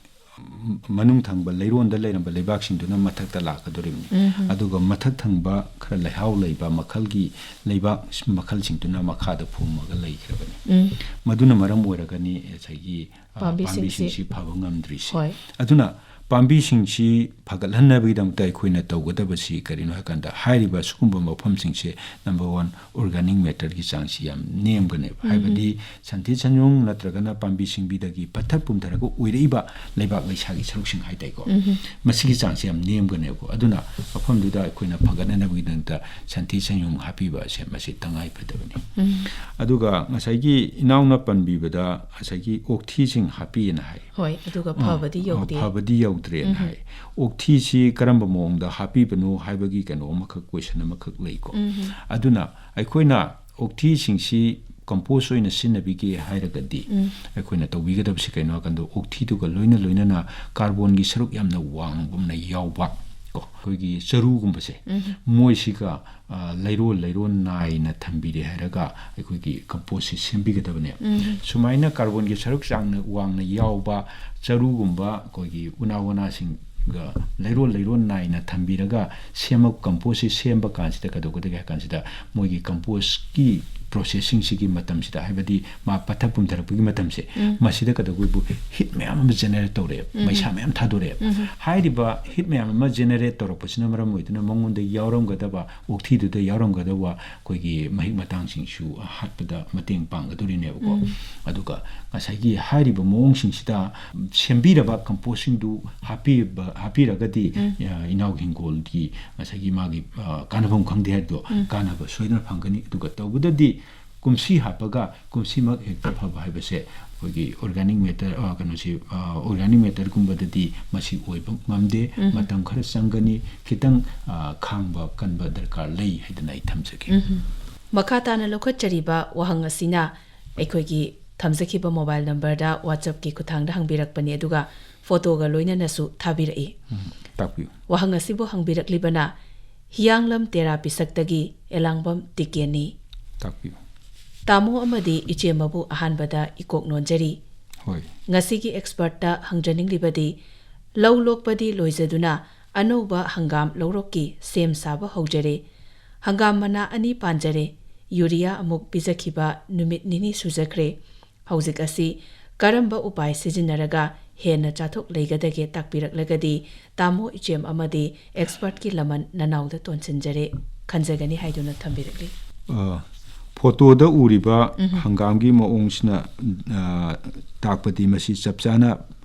ꯃꯅꯨꯡ ꯊꯪꯕ ꯂꯩꯔꯣꯟꯗ ꯂꯩꯔꯝꯕ ꯂꯩꯕꯥꯛꯁꯤꯡꯗꯨꯅ ꯃꯊꯛꯇ ꯂꯥꯛꯀꯗꯧꯔꯤꯕꯅꯤ꯫ ꯑꯗꯨꯒ ꯃꯊꯛ ꯊꯪꯕ ꯈꯔ ꯂꯩꯍꯥꯎ ꯂꯩꯕ ꯃꯈꯜꯒꯤ ꯂꯩꯕꯥꯛ ꯃꯈꯜꯁꯤꯡꯗꯨꯅ ꯃꯈꯥꯗ ꯐꯨꯝꯃꯒ ꯂꯩꯈ꯭ꯔꯕꯅꯤ꯫ ꯃꯗꯨꯅ ꯃꯔꯝ ꯑꯣꯏꯔꯒꯅꯤ ꯉꯁꯥꯏꯒꯤ, ꯑ, ꯄꯥꯝꯕꯤꯁꯤꯡꯁꯤ ꯄꯥꯝꯕꯤꯁꯤꯡꯁꯤ ꯐꯕ ꯉꯝꯗ꯭ꯔꯤꯁꯦ꯫ ꯍꯣꯏ꯫ ꯑꯗꯨꯅ ꯄꯥꯝꯕꯤꯁꯤꯡꯁꯤ ꯐꯒꯠꯍꯟꯅꯕꯒꯤꯗꯃꯛꯇ ꯑꯩꯈꯣꯏꯅ ꯇꯧꯒꯗꯕꯁꯤ ꯀꯔꯤꯅꯣ ꯍꯥꯏꯀꯥꯟꯗ, ꯍꯥꯏꯔꯤꯕ ꯁꯤꯒꯨꯝꯕ ꯃꯐꯝꯁꯤꯡꯁꯦ, number one, organic matterꯒꯤ ꯆꯥꯡꯁꯤ ꯌꯥꯝ ꯅꯦꯝꯒꯅꯦꯕ꯫ ꯍꯥꯏꯕꯗꯤ ꯁꯟꯊꯤ ꯁꯟꯌꯨꯡ ꯅꯠꯇ꯭ꯔꯒꯅ ꯄꯥꯝꯕꯤ ꯁꯤꯡꯕꯤꯗꯒꯤ ꯄꯠꯊ ꯄꯨꯝꯊꯔꯒ ꯑꯣꯏꯔꯛꯏꯕ ꯂꯩꯕꯥꯛ ꯂꯩꯁꯥꯒꯤ ꯁꯔꯨꯛꯁꯤꯡ ꯍꯥꯏꯇꯥꯔꯦꯀꯣ, ꯃꯁꯤꯒꯤ ꯆꯥꯡꯁꯤ ꯌꯥꯝ ꯅꯦꯝꯒꯅꯦꯕꯀꯣ꯫ ꯑꯗꯨꯅ ꯃꯐꯝꯗꯨꯗ ꯑꯩꯈꯣꯏꯅ ꯐꯒꯠꯅꯅꯕꯒꯤꯗꯃꯛꯇ ꯁꯟꯊꯤ ꯁꯟꯌꯨꯡ ꯍꯥꯞꯄꯤꯕ ꯑꯁꯦ ꯃꯁꯤ ꯇꯉꯥꯏ ꯐꯗꯕꯅꯤ꯫ ꯑꯗꯨꯒ ꯉꯁꯥꯏꯒꯤ ꯏꯅꯥꯎꯅ ꯄꯟꯕꯤꯕꯗ ꯉꯁꯥꯏꯒꯤ ꯑꯣꯛꯊꯤꯁꯤꯡ ꯍꯥꯞꯄꯤꯑꯅ ꯍꯥꯏ꯫ ꯍꯣꯏ, ꯑꯗꯨꯒ ꯑ, ꯐꯕꯗꯤ ꯑ, ꯌꯧꯗꯦ꯫ ꯐꯕꯗꯤ ꯌꯧꯗ꯭ꯔꯦꯅ ꯍꯥꯏ꯫ ꯑꯣꯛꯊꯤꯁꯤ ꯀꯔꯝꯕ ꯃꯑꯣꯡꯗ ꯍꯥꯞꯄꯤꯕꯅꯣ ꯍꯥꯏꯕꯒꯤ ꯀꯩꯅꯣ ꯑꯃꯈꯛ, question ꯑꯃꯈꯛ ꯂꯩꯀꯣ꯫ ꯑꯗꯨꯅ ꯑꯩꯈꯣꯏꯅ ꯑꯣꯛꯊꯤꯁꯤꯡꯁꯤ compost ꯑꯣꯏꯅ ꯁꯤꯖꯤꯟꯅꯕꯤꯒꯦ ꯍꯥꯏꯔꯒꯗꯤ, ꯑꯩꯈꯣꯏꯅ ꯇꯧꯕꯤꯒꯗꯕꯁꯤ ꯀꯩꯅꯣ ꯍꯥꯏꯀꯥꯟꯗ, ꯑꯣꯛꯊꯤꯗꯨꯒ ꯂꯣꯏꯅ ꯂꯣꯏꯅꯅ carbonꯒꯤ ꯁꯔꯨꯛ ꯌꯥꯝꯅ ꯋꯥꯡꯕ ꯑꯃꯅ ꯌꯥꯎꯕ ꯀꯣ, ꯑꯩꯈꯣꯏꯒꯤ ꯆꯔꯨꯒꯨꯝꯕꯁꯦ, ꯃꯣꯏꯁꯤꯒ, ꯑ, ꯂꯩꯔꯣꯟ ꯂꯩꯔꯣꯟ ꯅꯥꯏꯅ ꯊꯝꯕꯤꯔꯦ ꯍꯥꯏꯔꯒ ꯑꯩꯈꯣꯏꯒꯤ compostꯁꯤ ꯁꯦꯝꯕꯤꯒꯗꯕꯅꯦꯕ꯫ ꯁꯨꯃꯥꯏꯅ carbonꯒꯤ ꯁꯔꯨꯛ ꯆꯥꯡꯅ ꯋꯥꯡꯅ ꯌꯥꯎꯕ ꯆꯔꯨꯒꯨꯝꯕ, ꯑꯩꯈꯣꯏꯒꯤ ꯎꯅꯥ ꯋꯥꯅꯥꯁꯤꯡꯒ ꯂꯩꯔꯣꯟ ꯂꯩꯔꯣꯟ ꯅꯥꯏꯅ ꯊꯝꯕꯤꯔꯒ ꯁꯦꯝꯃ-, compostꯁꯤ ꯁꯦꯝꯕ ꯀꯥꯟꯁꯤꯗ ꯀꯩꯗꯧꯒꯗꯒꯦ ꯍꯥꯏ ꯀꯥꯟꯁꯤꯗ, ꯃꯣꯏꯒꯤ compostꯀꯤ processingꯁꯤꯒꯤ ꯃꯇꯝꯁꯤꯗ, ꯍꯥꯏꯕꯗꯤ ꯃꯥ ꯄꯠꯊ ꯄꯨꯝꯊꯔꯛꯄꯒꯤ ꯃꯇꯝꯁꯦ, ꯃꯁꯤꯗ ꯀꯩꯗꯧꯕꯕꯨ heat ꯃꯌꯥꯝ ꯑꯃ generate ꯇꯧꯔꯛꯑꯦꯕ, ꯃꯩꯁꯥ ꯃꯌꯥꯝ ꯊꯥꯗꯣꯔꯛꯑꯦꯕ꯫ ꯍꯥꯏꯔꯤꯕ heat ꯃꯌꯥꯝ ꯑꯃ generate ꯇꯧꯔꯛꯄꯁꯤꯅ ꯃꯔꯝ ꯑꯣꯏꯗꯨꯅ ꯃꯉꯣꯟꯗ ꯌꯥꯎꯔꯝꯒꯗꯕ, ꯑꯣꯛꯊꯤꯗꯨꯗ ꯌꯥꯎꯔꯝꯒꯗꯕ ꯑꯩꯈꯣꯏꯒꯤ ꯃꯍꯤꯛ ꯃꯇꯥꯡꯁꯤꯡꯁꯨ ꯍꯥꯠꯄꯗ ꯃꯇꯦꯡ ꯄꯥꯡꯒꯗꯣꯔꯤꯅꯦꯕꯀꯣ꯫ ꯑꯗꯨꯒ ꯉꯁꯥꯏꯒꯤ ꯍꯥꯏꯔꯤꯕ ꯃꯑꯣꯡꯁꯤꯡꯁꯤꯗ ꯁꯦꯝꯕꯤꯔꯕ compostꯁꯤꯡꯗꯨ ꯍꯥꯞꯄꯤꯕ, ꯍꯥꯞꯄꯤꯔꯒꯗꯤ, ꯑ, ꯏꯅꯥꯎꯒꯤ ꯍꯤꯡꯒꯣꯜꯒꯤ ꯉꯁꯥꯏꯒꯤ ꯃꯥꯒꯤ, ꯑ, ꯀꯥꯟꯅꯐꯝ ꯈꯪꯗꯦ ꯍꯥꯏꯕꯗꯣ ꯀꯥꯟꯅꯕ ꯁꯣꯏꯗꯅ ꯐꯪꯒꯅꯤ꯫ ꯑꯗꯨꯒ ꯇꯧꯕꯗꯗꯤ ꯀꯨꯝꯁꯤ ꯍꯥꯞꯄꯒ ꯀꯨꯝꯁꯤꯃꯛ ꯍꯦꯛꯇ ꯐꯕ ꯍꯥꯏꯕꯁꯦ ꯑꯩꯈꯣꯏꯒꯤ organic matter, ꯑ, ꯀꯩꯅꯣꯁꯤ, ꯑ, organic matterꯒꯨꯝꯕꯗꯗꯤ ꯃꯁꯤ ꯑꯣꯏꯕ ꯉꯝꯗꯦ꯫ ꯃꯇꯝ ꯈꯔ ꯆꯪꯒꯅꯤ, ꯈꯤꯇꯪ, ꯑ, ꯈꯥꯡꯕ ꯀꯟꯕ ꯗꯔꯀꯥꯔ ꯂꯩ ꯍꯥꯏꯗꯅ ꯑꯩ ꯊꯝꯖꯒꯦ꯫ ꯃꯈꯥ ꯇꯥꯅ ꯂꯧꯈꯠꯆꯔꯤꯕ ꯋꯥꯍꯪ ꯑꯁꯤꯅ ꯑꯩꯈꯣꯏꯒꯤ ꯊꯝꯖꯈꯤꯕ mobile numberꯗ WhatsAppꯀꯤ ꯈꯨꯠꯊꯥꯡꯗ ꯍꯪꯕꯤꯔꯛꯄꯅꯤ, ꯑꯗꯨꯒ photoꯒ ꯂꯣꯏꯅꯅꯁꯨ ꯊꯥꯕꯤꯔꯛꯏ꯫ ꯎꯝ, ꯇꯥꯛꯄꯤꯌꯨ꯫ ꯋꯥꯍꯪ ꯑꯁꯤꯕꯨ ꯍꯪꯕꯤꯔꯛꯂꯤꯕꯅ ꯍꯤꯌꯥꯡꯂꯝ ꯇꯦꯔꯥ ꯄꯤꯁꯛꯇꯒꯤ ꯑꯦꯂꯥꯡꯕꯝ ꯇꯤꯀꯦꯟꯅꯤ꯫ ꯇꯥꯛꯄꯤꯌꯨ꯫ ꯇꯥꯃꯣ ꯑꯃꯗꯤ ꯏꯆꯦꯃꯕꯨ ꯑꯍꯥꯟꯕꯗ ꯏꯀꯣꯛ ꯅꯣꯟꯖꯔꯤ꯫ ꯍꯣꯏ꯫ ꯉꯁꯤꯒꯤ expertꯇ ꯍꯪꯖꯅꯤꯡꯂꯤꯕꯗꯤ, ꯂꯧ ꯂꯣꯛꯄꯗꯤ ꯂꯣꯏꯖꯗꯨꯅ ꯑꯅꯧꯕ ꯍꯪꯒꯥꯝ ꯂꯧꯔꯣꯛꯀꯤ ꯁꯦꯝ ꯁꯥꯕ ꯍꯧꯖꯔꯦ꯫ ꯍꯪꯒꯥꯝ ꯃꯅꯥ ꯑꯅꯤ ꯄꯥꯟꯖꯔꯦ꯫ ꯌꯨꯔꯤꯌꯥ ꯑꯃꯨꯛ ꯄꯤꯖꯈꯤꯕ ꯅꯨꯃꯤꯠ ꯅꯤꯅꯤ ꯁꯨꯖꯈ꯭ꯔꯦ꯫ ꯍꯧꯖꯤꯛ ꯑꯁꯤ ꯀꯔꯝꯕ ꯎꯄꯥꯏ ꯁꯤꯖꯤꯟꯅꯔꯒ ꯍꯦꯟꯅ ꯆꯥꯊꯣꯛ ꯂꯩꯒꯗꯒꯦ ꯇꯥꯛꯄꯤꯔꯛꯂꯒꯗꯤ, ꯇꯥꯃꯣ ꯏꯆꯦꯝ ꯑꯃꯗꯤ expertꯀꯤ ꯂꯃꯟ ꯅꯅꯥꯎꯗ ꯇꯣꯟꯁꯤꯟꯖꯔꯦ ꯈꯟꯖꯒꯅꯤ ꯍꯥꯏꯗꯨꯅ ꯊꯝꯕꯤꯔꯛꯂꯤ꯫ ꯑ, ꯐꯣꯇꯣꯗ ꯎꯔꯤꯕ ꯎꯝꯍꯨꯝ꯫ ꯍꯪꯒꯥꯝꯒꯤ ꯃꯑꯣꯡꯁꯤꯅ, ꯑ, ꯇꯥꯛꯄꯗꯤ ꯃꯁꯤ ꯆꯞ ꯆꯥꯅ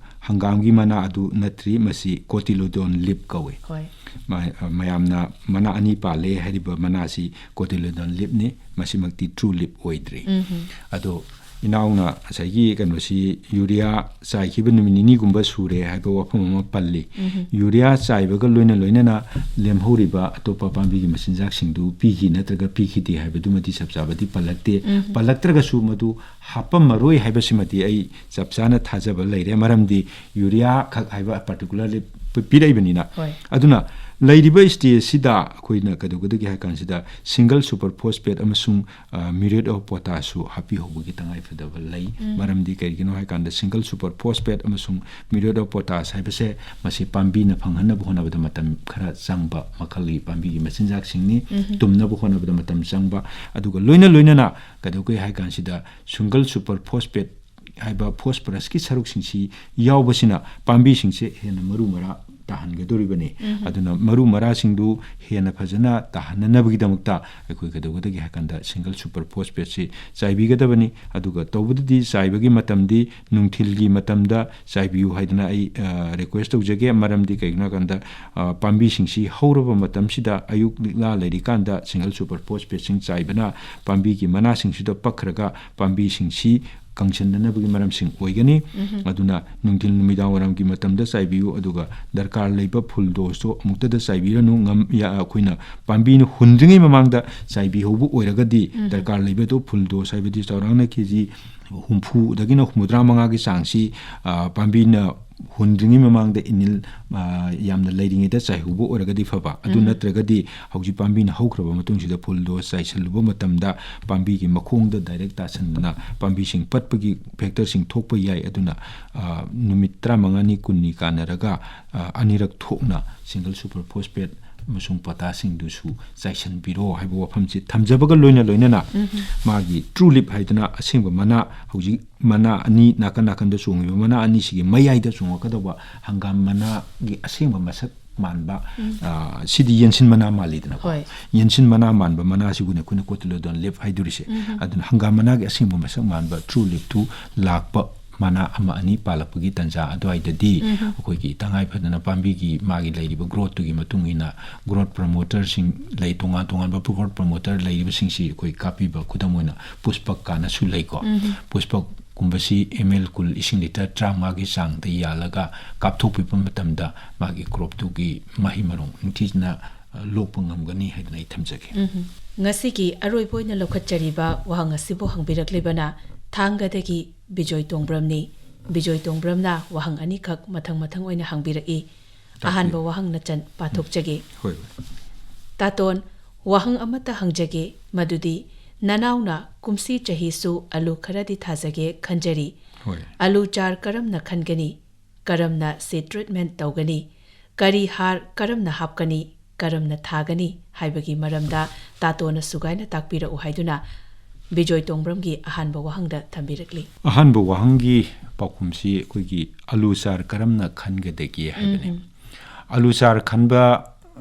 ꯍꯪꯒꯥꯝꯒꯤ ꯃꯅꯥ ꯑꯗꯨ ꯅꯠꯇ꯭ꯔꯤ, ꯃꯁꯤ cotyledon leaf ꯀꯧꯏ꯫ ꯍꯣꯏ꯫ ꯃ-, ꯃꯌꯥꯝꯅ ꯃꯅꯥ ꯑꯅꯤ ꯄꯥꯜꯂꯦ ꯍꯥꯏꯔꯤꯕ ꯃꯅꯥꯁꯤ cotyledon leafꯅꯤ, ꯃꯁꯤꯃꯛꯇꯤ true leaf ꯑꯣꯏꯗ꯭ꯔꯤ꯫ ꯎꯝꯍꯨꯝ꯫ ꯑꯗꯣ ꯏꯅꯥꯎꯅ ꯉꯁꯥꯏꯒꯤ ꯀꯩꯅꯣꯁꯤ, ꯌꯨꯔꯤꯌꯥ ꯆꯥꯏꯈꯤꯕ ꯅꯨꯃꯤꯠ ꯅꯤꯅꯤꯒꯨꯝꯕ ꯁꯨꯔꯦ ꯍꯥꯏꯕ ꯋꯥꯐꯝ ꯑꯃ ꯄꯜꯂꯤ꯫ ꯎꯝꯍꯨꯝ꯫ ꯌꯨꯔꯤꯌꯥ ꯆꯥꯏꯕꯒ ꯂꯣꯏꯅ ꯂꯣꯏꯅꯅ ꯂꯦꯝꯍꯧꯔꯤꯕ ꯑꯇꯣꯞꯄ ꯄꯥꯝꯕꯤꯒꯤ ꯃꯆꯤꯟꯖꯥꯛꯁꯤꯡꯗꯨ ꯄꯤꯈꯤ ꯅꯠꯇ꯭ꯔꯒ ꯄꯤꯈꯤꯗꯦ ꯍꯥꯏꯕꯗꯨꯃꯗꯤ ꯆꯞ ꯆꯥꯕꯗꯤ ꯄꯜꯂꯛꯇꯦ꯫ ꯎꯝꯍꯨꯝ꯫ ꯄꯜꯂꯛꯇ꯭ꯔꯒꯁꯨ ꯃꯗꯨ ꯍꯥꯞꯄꯝꯃꯔꯣꯏ ꯍꯥꯏꯕꯁꯤꯃꯗꯤ ꯑꯩ ꯆꯞ ꯆꯥꯅ ꯊꯥꯖꯕ ꯂꯩꯔꯦ, ꯃꯔꯝꯗꯤ ꯌꯨꯔꯤꯌꯥ ꯈꯛ ꯍꯥꯏꯕ particularly ꯄꯤ-, ꯄꯤꯔꯛꯏꯕꯅꯤꯅ꯫ ꯍꯣꯏ꯫ ꯑꯗꯨꯅ ꯂꯩꯔꯤꯕ stageꯁꯤꯗ ꯑꯩꯈꯣꯏꯅ ꯀꯩꯗꯧꯒꯗꯒꯦ ꯍꯥꯏ ꯀꯥꯟꯁꯤꯗ, single super phosphate ꯑꯃꯁꯨꯡ, ꯑ, muriate of potashꯁꯨ ꯍꯥꯞꯄꯤꯍꯧꯕꯒꯤ ꯇꯉꯥꯏ ꯐꯗꯕ ꯂꯩ꯫ ꯎꯝ꯫ ꯃꯔꯝꯗꯤ ꯀꯩꯒꯤꯅꯣ ꯍꯥꯏ ꯀꯥꯟꯗ, single super phosphate ꯑꯃꯁꯨꯡ muriate of potash ꯍꯥꯏꯕꯁꯦ, ꯃꯁꯤ ꯄꯥꯝꯕꯤꯅ ꯐꯪꯍꯟꯅꯕ ꯍꯣꯠꯅꯕꯗ ꯃꯇꯝ ꯈꯔ ꯆꯪꯕ ꯃꯈꯜꯒꯤ ꯄꯥꯝꯕꯤꯒꯤ ꯃꯆꯤꯟꯖꯥꯛꯁꯤꯡꯅꯤ꯫ ꯎꯝꯍꯨꯝ꯫ ꯇꯨꯝꯅꯕ ꯍꯣꯠꯅꯕꯗ ꯃꯇꯝ ꯆꯪꯕ, ꯑꯗꯨꯒ ꯂꯣꯏꯅ ꯂꯣꯏꯅꯅ ꯀꯩꯗꯧꯒꯦ ꯍꯥꯏ ꯀꯥꯟꯁꯤꯗ, single super phosphate ꯍꯥꯏꯕ phosphoruskꯤ ꯁꯔꯨꯛꯁꯤꯡꯁꯤ ꯌꯥꯎꯕꯁꯤꯅ ꯄꯥꯝꯕꯤꯁꯤꯡꯁꯦ ꯍꯦꯟꯅ ꯃꯔꯨ ꯃꯔꯥ ꯇꯥꯍꯟꯒꯗꯧꯔꯤꯕꯅꯤ꯫ ꯎꯝꯍꯨꯝ꯫ ꯑꯗꯨꯅ ꯃꯔꯨ ꯃꯔꯥꯁꯤꯡꯗꯨ ꯍꯦꯟꯅ ꯐꯖꯅ ꯇꯥꯍꯟꯅꯅꯕꯒꯤꯗꯃꯛꯇ ꯑꯩꯈꯣꯏ ꯀꯩꯗꯧꯒꯗꯒꯦ ꯍꯥꯏ ꯀꯥꯟꯗ, single super phosphateꯁꯤ ꯆꯥꯏꯕꯤꯒꯗꯕꯅꯤ꯫ ꯑꯗꯨꯒ ꯇꯧꯕꯗꯗꯤ ꯆꯥꯏꯕꯒꯤ ꯃꯇꯝꯗꯤ ꯅꯨꯡꯊꯤꯜꯒꯤ ꯃꯇꯝꯗ ꯆꯥꯏꯕꯤꯌꯨ ꯍꯥꯏꯗꯅ ꯑꯩ, ꯑ, request ꯇꯧꯖꯒꯦ꯫ ꯃꯔꯝꯗꯤ ꯀꯩꯒꯤꯅꯣ ꯍꯥꯏ ꯀꯥꯟꯗ, ꯑ, ꯄꯥꯝꯕꯤꯁꯤꯡꯁꯤ ꯍꯧꯔꯕ ꯃꯇꯝꯁꯤꯗ ꯑꯌꯨꯛ ꯂꯤꯛꯂꯥ ꯂꯩꯔꯤꯀꯥꯟꯗ single super phosphateꯁꯤꯡ ꯆꯥꯏꯕꯅ ꯄꯥꯝꯕꯤꯒꯤ ꯃꯅꯥꯁꯤꯡꯁꯤꯗ ꯄꯛꯈ꯭ꯔꯒ ꯄꯥꯝꯕꯤꯁꯤꯡꯁꯤ ꯀꯪꯁꯤꯟꯗꯅꯕꯒꯤ ꯃꯔꯝꯁꯤꯡ ꯑꯣꯏꯒꯅꯤ꯫ ꯎꯝꯍꯨꯝ꯫ ꯑꯗꯨꯅ ꯅꯨꯡꯊꯤꯜ ꯅꯨꯃꯤꯗꯥꯡ ꯋꯥꯏꯔꯝꯒꯤ ꯃꯇꯝꯗ ꯆꯥꯏꯕꯤꯌꯨ, ꯑꯗꯨꯒ ꯗꯔꯀꯥꯔ ꯂꯩꯕ full doseꯇꯣ ꯑꯃꯨꯛꯇꯗ ꯆꯥꯏꯕꯤꯔꯅꯨ꯫ ꯉꯝ-, ꯌꯥ-, ꯑꯩꯈꯣꯏꯅ ꯄꯥꯝꯕꯤꯅ ꯍꯨꯟꯗ꯭ꯔꯤꯉꯩ ꯃꯃꯥꯡꯗ ꯆꯥꯏꯕꯤꯍꯧꯕ ꯑꯣꯏꯔꯒꯗꯤ, ꯎꯝꯍꯨꯝ꯫ ꯗꯔꯀꯥꯔ ꯂꯩꯕꯗꯣ full dose ꯍꯥꯏꯕꯗꯤ ꯆꯥꯎꯔꯥꯛꯅ ꯀꯦ ꯖꯤ ꯍꯨꯝꯐꯨꯗꯒꯤꯅ ꯍꯨꯝꯐꯨꯇꯔꯥ ꯃꯉꯥꯒꯤ ꯆꯥꯡꯁꯤ, ꯑ, ꯄꯥꯝꯕꯤꯅ ꯍꯨꯟꯗ꯭ꯔꯤꯉꯩ ꯃꯃꯥꯡꯗ ꯏꯅꯤꯜ, ꯑ, ꯌꯥꯝꯅ ꯂꯩꯔꯤꯉꯩꯗ ꯆꯥꯏꯍꯧꯕ ꯑꯣꯏꯔꯒꯗꯤ ꯐꯕ꯫ ꯑꯗꯨ ꯎꯝ꯫ ꯅꯠꯇ꯭ꯔꯒꯗꯤ ꯍꯧꯖꯤꯛ ꯄꯥꯝꯕꯤꯅ ꯍꯧꯈ꯭ꯔꯕ ꯃꯇꯨꯡꯁꯤꯗ ꯐꯨꯜꯗꯣ ꯆꯥꯏꯁꯤꯜꯂꯨꯕ ꯃꯇꯝꯗ ꯄꯥꯝꯕꯤꯒꯤ ꯃꯈꯣꯡꯗ direct ꯇꯥꯁꯟꯗꯅ ꯄꯥꯝꯕꯤꯁꯤꯡ ꯄꯠꯄꯒꯤ factorꯁꯤꯡ ꯊꯣꯛꯄ ꯌꯥꯏ꯫ ꯑꯗꯨꯅ, ꯑ, ꯅꯨꯃꯤꯠ ꯇꯔꯥꯃꯉꯥꯅꯤ, ꯀꯨꯟꯅꯤ ꯀꯥꯟꯅꯔꯒ, ꯑ, ꯑꯅꯤꯔꯛ ꯊꯣꯛꯅ single super phosphate ꯑꯃꯁꯨꯡ potassꯁꯤꯡꯗꯨꯁꯨ ꯆꯥꯏꯁꯤꯟꯕꯤꯔꯣ ꯍꯥꯏꯕ ꯋꯥꯐꯝꯁꯤ ꯊꯝꯖꯕꯒ ꯂꯣꯏꯅ ꯂꯣꯏꯅꯅ, ꯎꯝ꯫ ꯃꯥꯒꯤ tulip ꯍꯥꯏꯗꯅ ꯑꯁꯦꯡꯕ ꯃꯅꯥ, ꯍꯧꯖꯤꯛ ꯃꯅꯥ ꯑꯅꯤ ꯅꯥꯀꯟ ꯅꯥꯀꯟꯗ ꯆꯣꯡꯉꯤꯕ ꯃꯅꯥ ꯑꯅꯤꯁꯤꯒꯤ ꯃꯌꯥꯏꯗ ꯆꯣꯡꯉꯛꯀꯗꯧꯕ ꯍꯪꯒꯥꯝ ꯃꯅꯥꯒꯤ ꯑꯁꯦꯡꯕ ꯃꯁꯛ ꯃꯥꯟꯕ, ꯎꯝ꯫ ꯑ, ꯁꯤꯗꯤ ꯌꯦꯟꯁꯤꯟ ꯃꯅꯥ ꯃꯥꯜꯂꯤꯗꯅꯀꯣ꯫ ꯍꯣꯏ꯫ ꯌꯦꯟꯁꯤꯟ ꯃꯅꯥ ꯃꯥꯟꯕ ꯃꯅꯥꯁꯤꯕꯨꯅꯦ ꯑꯩꯈꯣꯏꯅ cotyledon leaf ꯍꯥꯏꯗꯣꯔꯤꯁꯦ꯫ ꯎꯝ꯫ ꯑꯗꯨꯅ ꯍꯪꯒꯥꯝ ꯃꯅꯥꯒꯤ ꯑꯁꯦꯡꯕ ꯃꯁꯛ ꯃꯥꯟꯕ tulipꯇꯨ ꯂꯥꯛꯄ ꯃꯅꯥ ꯑꯃ ꯑꯅꯤ ꯄꯥꯜꯂꯛꯄꯒꯤ ꯇꯥꯟꯖꯥ ꯑꯗꯨꯋꯥꯏꯗꯗꯤ, ꯎꯝ꯫ ꯑꯩꯈꯣꯏꯒꯤ ꯇꯉꯥꯏ ꯐꯗꯅ ꯄꯥꯝꯕꯤꯒꯤ ꯃꯥꯒꯤ ꯂꯩꯔꯤꯕ growthꯇꯨꯒꯤ ꯃꯇꯨꯡ ꯏꯟꯅ growth promoterꯁꯤꯡ ꯂꯩ, ꯇꯣꯉꯥꯟ ꯇꯣꯉꯥꯟꯕ growth promoter ꯂꯩꯔꯤꯕꯁꯤꯡꯁꯤ ꯑꯩꯈꯣꯏ ꯀꯥꯞꯄꯤꯕ, ꯈꯨꯗꯝ ꯑꯣꯏꯅ ꯄꯨꯁꯄꯛ ꯀꯥꯟꯅꯁꯨ ꯂꯩꯀꯣ꯫ ꯎꯝ꯫ ꯄꯨꯁꯄꯛꯀꯨꯝꯕꯁꯤ ml ꯀꯨꯜ ꯏꯁꯤꯡ litre ꯇꯔꯥꯃꯉꯥꯒꯤ ꯆꯥꯡꯗ ꯌꯥꯜꯂꯒ ꯀꯥꯞꯊꯣꯛꯄꯤꯕ ꯃꯇꯝꯗ ꯃꯥꯒꯤ cropꯇꯨꯒꯤ ꯃꯍꯩ ꯃꯔꯣꯡ ꯅꯤꯡꯊꯤꯖꯅ, ꯑ, ꯂꯣꯛꯄ ꯉꯝꯒꯅꯤ ꯍꯥꯏꯗꯅ ꯑꯩ ꯊꯝꯖꯒꯦ꯫ ꯎꯝ꯫ ꯉꯁꯤꯒꯤ ꯑꯔꯣꯏꯕ ꯑꯣꯏꯅ ꯂꯧꯈꯠꯆꯔꯤꯕ ꯋꯥꯍꯪ ꯑꯁꯤꯕꯨ ꯍꯪꯕꯤꯔꯛꯂꯤꯕꯅ ꯊꯥꯡꯒꯗꯒꯤ ꯕꯤꯖꯣꯏ ꯇꯣꯡꯕ꯭ꯔꯝꯅꯤ꯫ ꯕꯤꯖꯣꯏ ꯇꯣꯡꯕ꯭ꯔꯝꯅ ꯋꯥꯍꯪ ꯑꯅꯤꯈꯛ ꯃꯊꯪ ꯃꯊꯪ ꯑꯣꯏꯅ ꯍꯪꯕꯤꯔꯛꯏ꯫ ꯇꯥꯛꯄꯤꯌꯨ꯫ ꯑꯍꯥꯟꯕ ꯋꯥꯍꯪ ꯅꯆꯟ ꯄꯥꯊꯣꯛꯆꯒꯦ꯫ ꯍꯣꯏ, ꯍꯣꯏ꯫ ꯇꯥꯇꯣꯟ, ꯋꯥꯍꯪ ꯑꯃꯠꯇ ꯍꯪꯖꯒꯦ, ꯃꯗꯨꯗꯤ ꯅꯅꯥꯎꯅ ꯀꯨꯝꯁꯤ ꯆꯍꯤꯁꯨ ꯑꯂꯨ ꯈꯔꯗꯤ ꯊꯥꯖꯒꯦ ꯈꯟꯖꯔꯤ꯫ ꯍꯣꯏ꯫ ꯑꯂꯨ ꯆꯥꯔ ꯀꯔꯝꯅ ꯈꯟꯒꯅꯤ? ꯀꯔꯝꯅ seed treatment ꯇꯧꯒꯅꯤ? ꯀꯔꯤ ꯍꯥꯔ ꯀꯔꯝꯅ ꯍꯥꯞꯀꯅꯤ? ꯀꯔꯝꯅ ꯊꯥꯒꯅꯤ? ꯍꯥꯏꯕꯒꯤ ꯃꯔꯝꯗ ꯇꯥꯇꯣꯅ ꯁꯨꯒꯥꯏꯅ ꯇꯥꯛꯄꯤꯔꯛꯎ ꯍꯥꯏꯗꯨꯅ ꯕꯤꯖꯣꯏ ꯇꯣꯡꯕ꯭ꯔꯝꯒꯤ ꯑꯍꯥꯟꯕ ꯋꯥꯍꯪꯗ ꯊꯝꯕꯤꯔꯛꯂꯤ꯫ ꯑꯍꯥꯟꯕ ꯋꯥꯍꯪꯒꯤ ꯄꯥꯎꯈꯨꯝꯁꯤ ꯑꯩꯈꯣꯏꯒꯤ ꯑꯂꯨ ꯆꯥꯔ ꯀꯔꯝꯅ ꯈꯟꯒꯗꯒꯦ ꯍꯥꯏꯕꯅꯤ꯫ ꯎꯝ꯫ ꯑꯂꯨ ꯆꯥꯔ ꯈꯟꯕ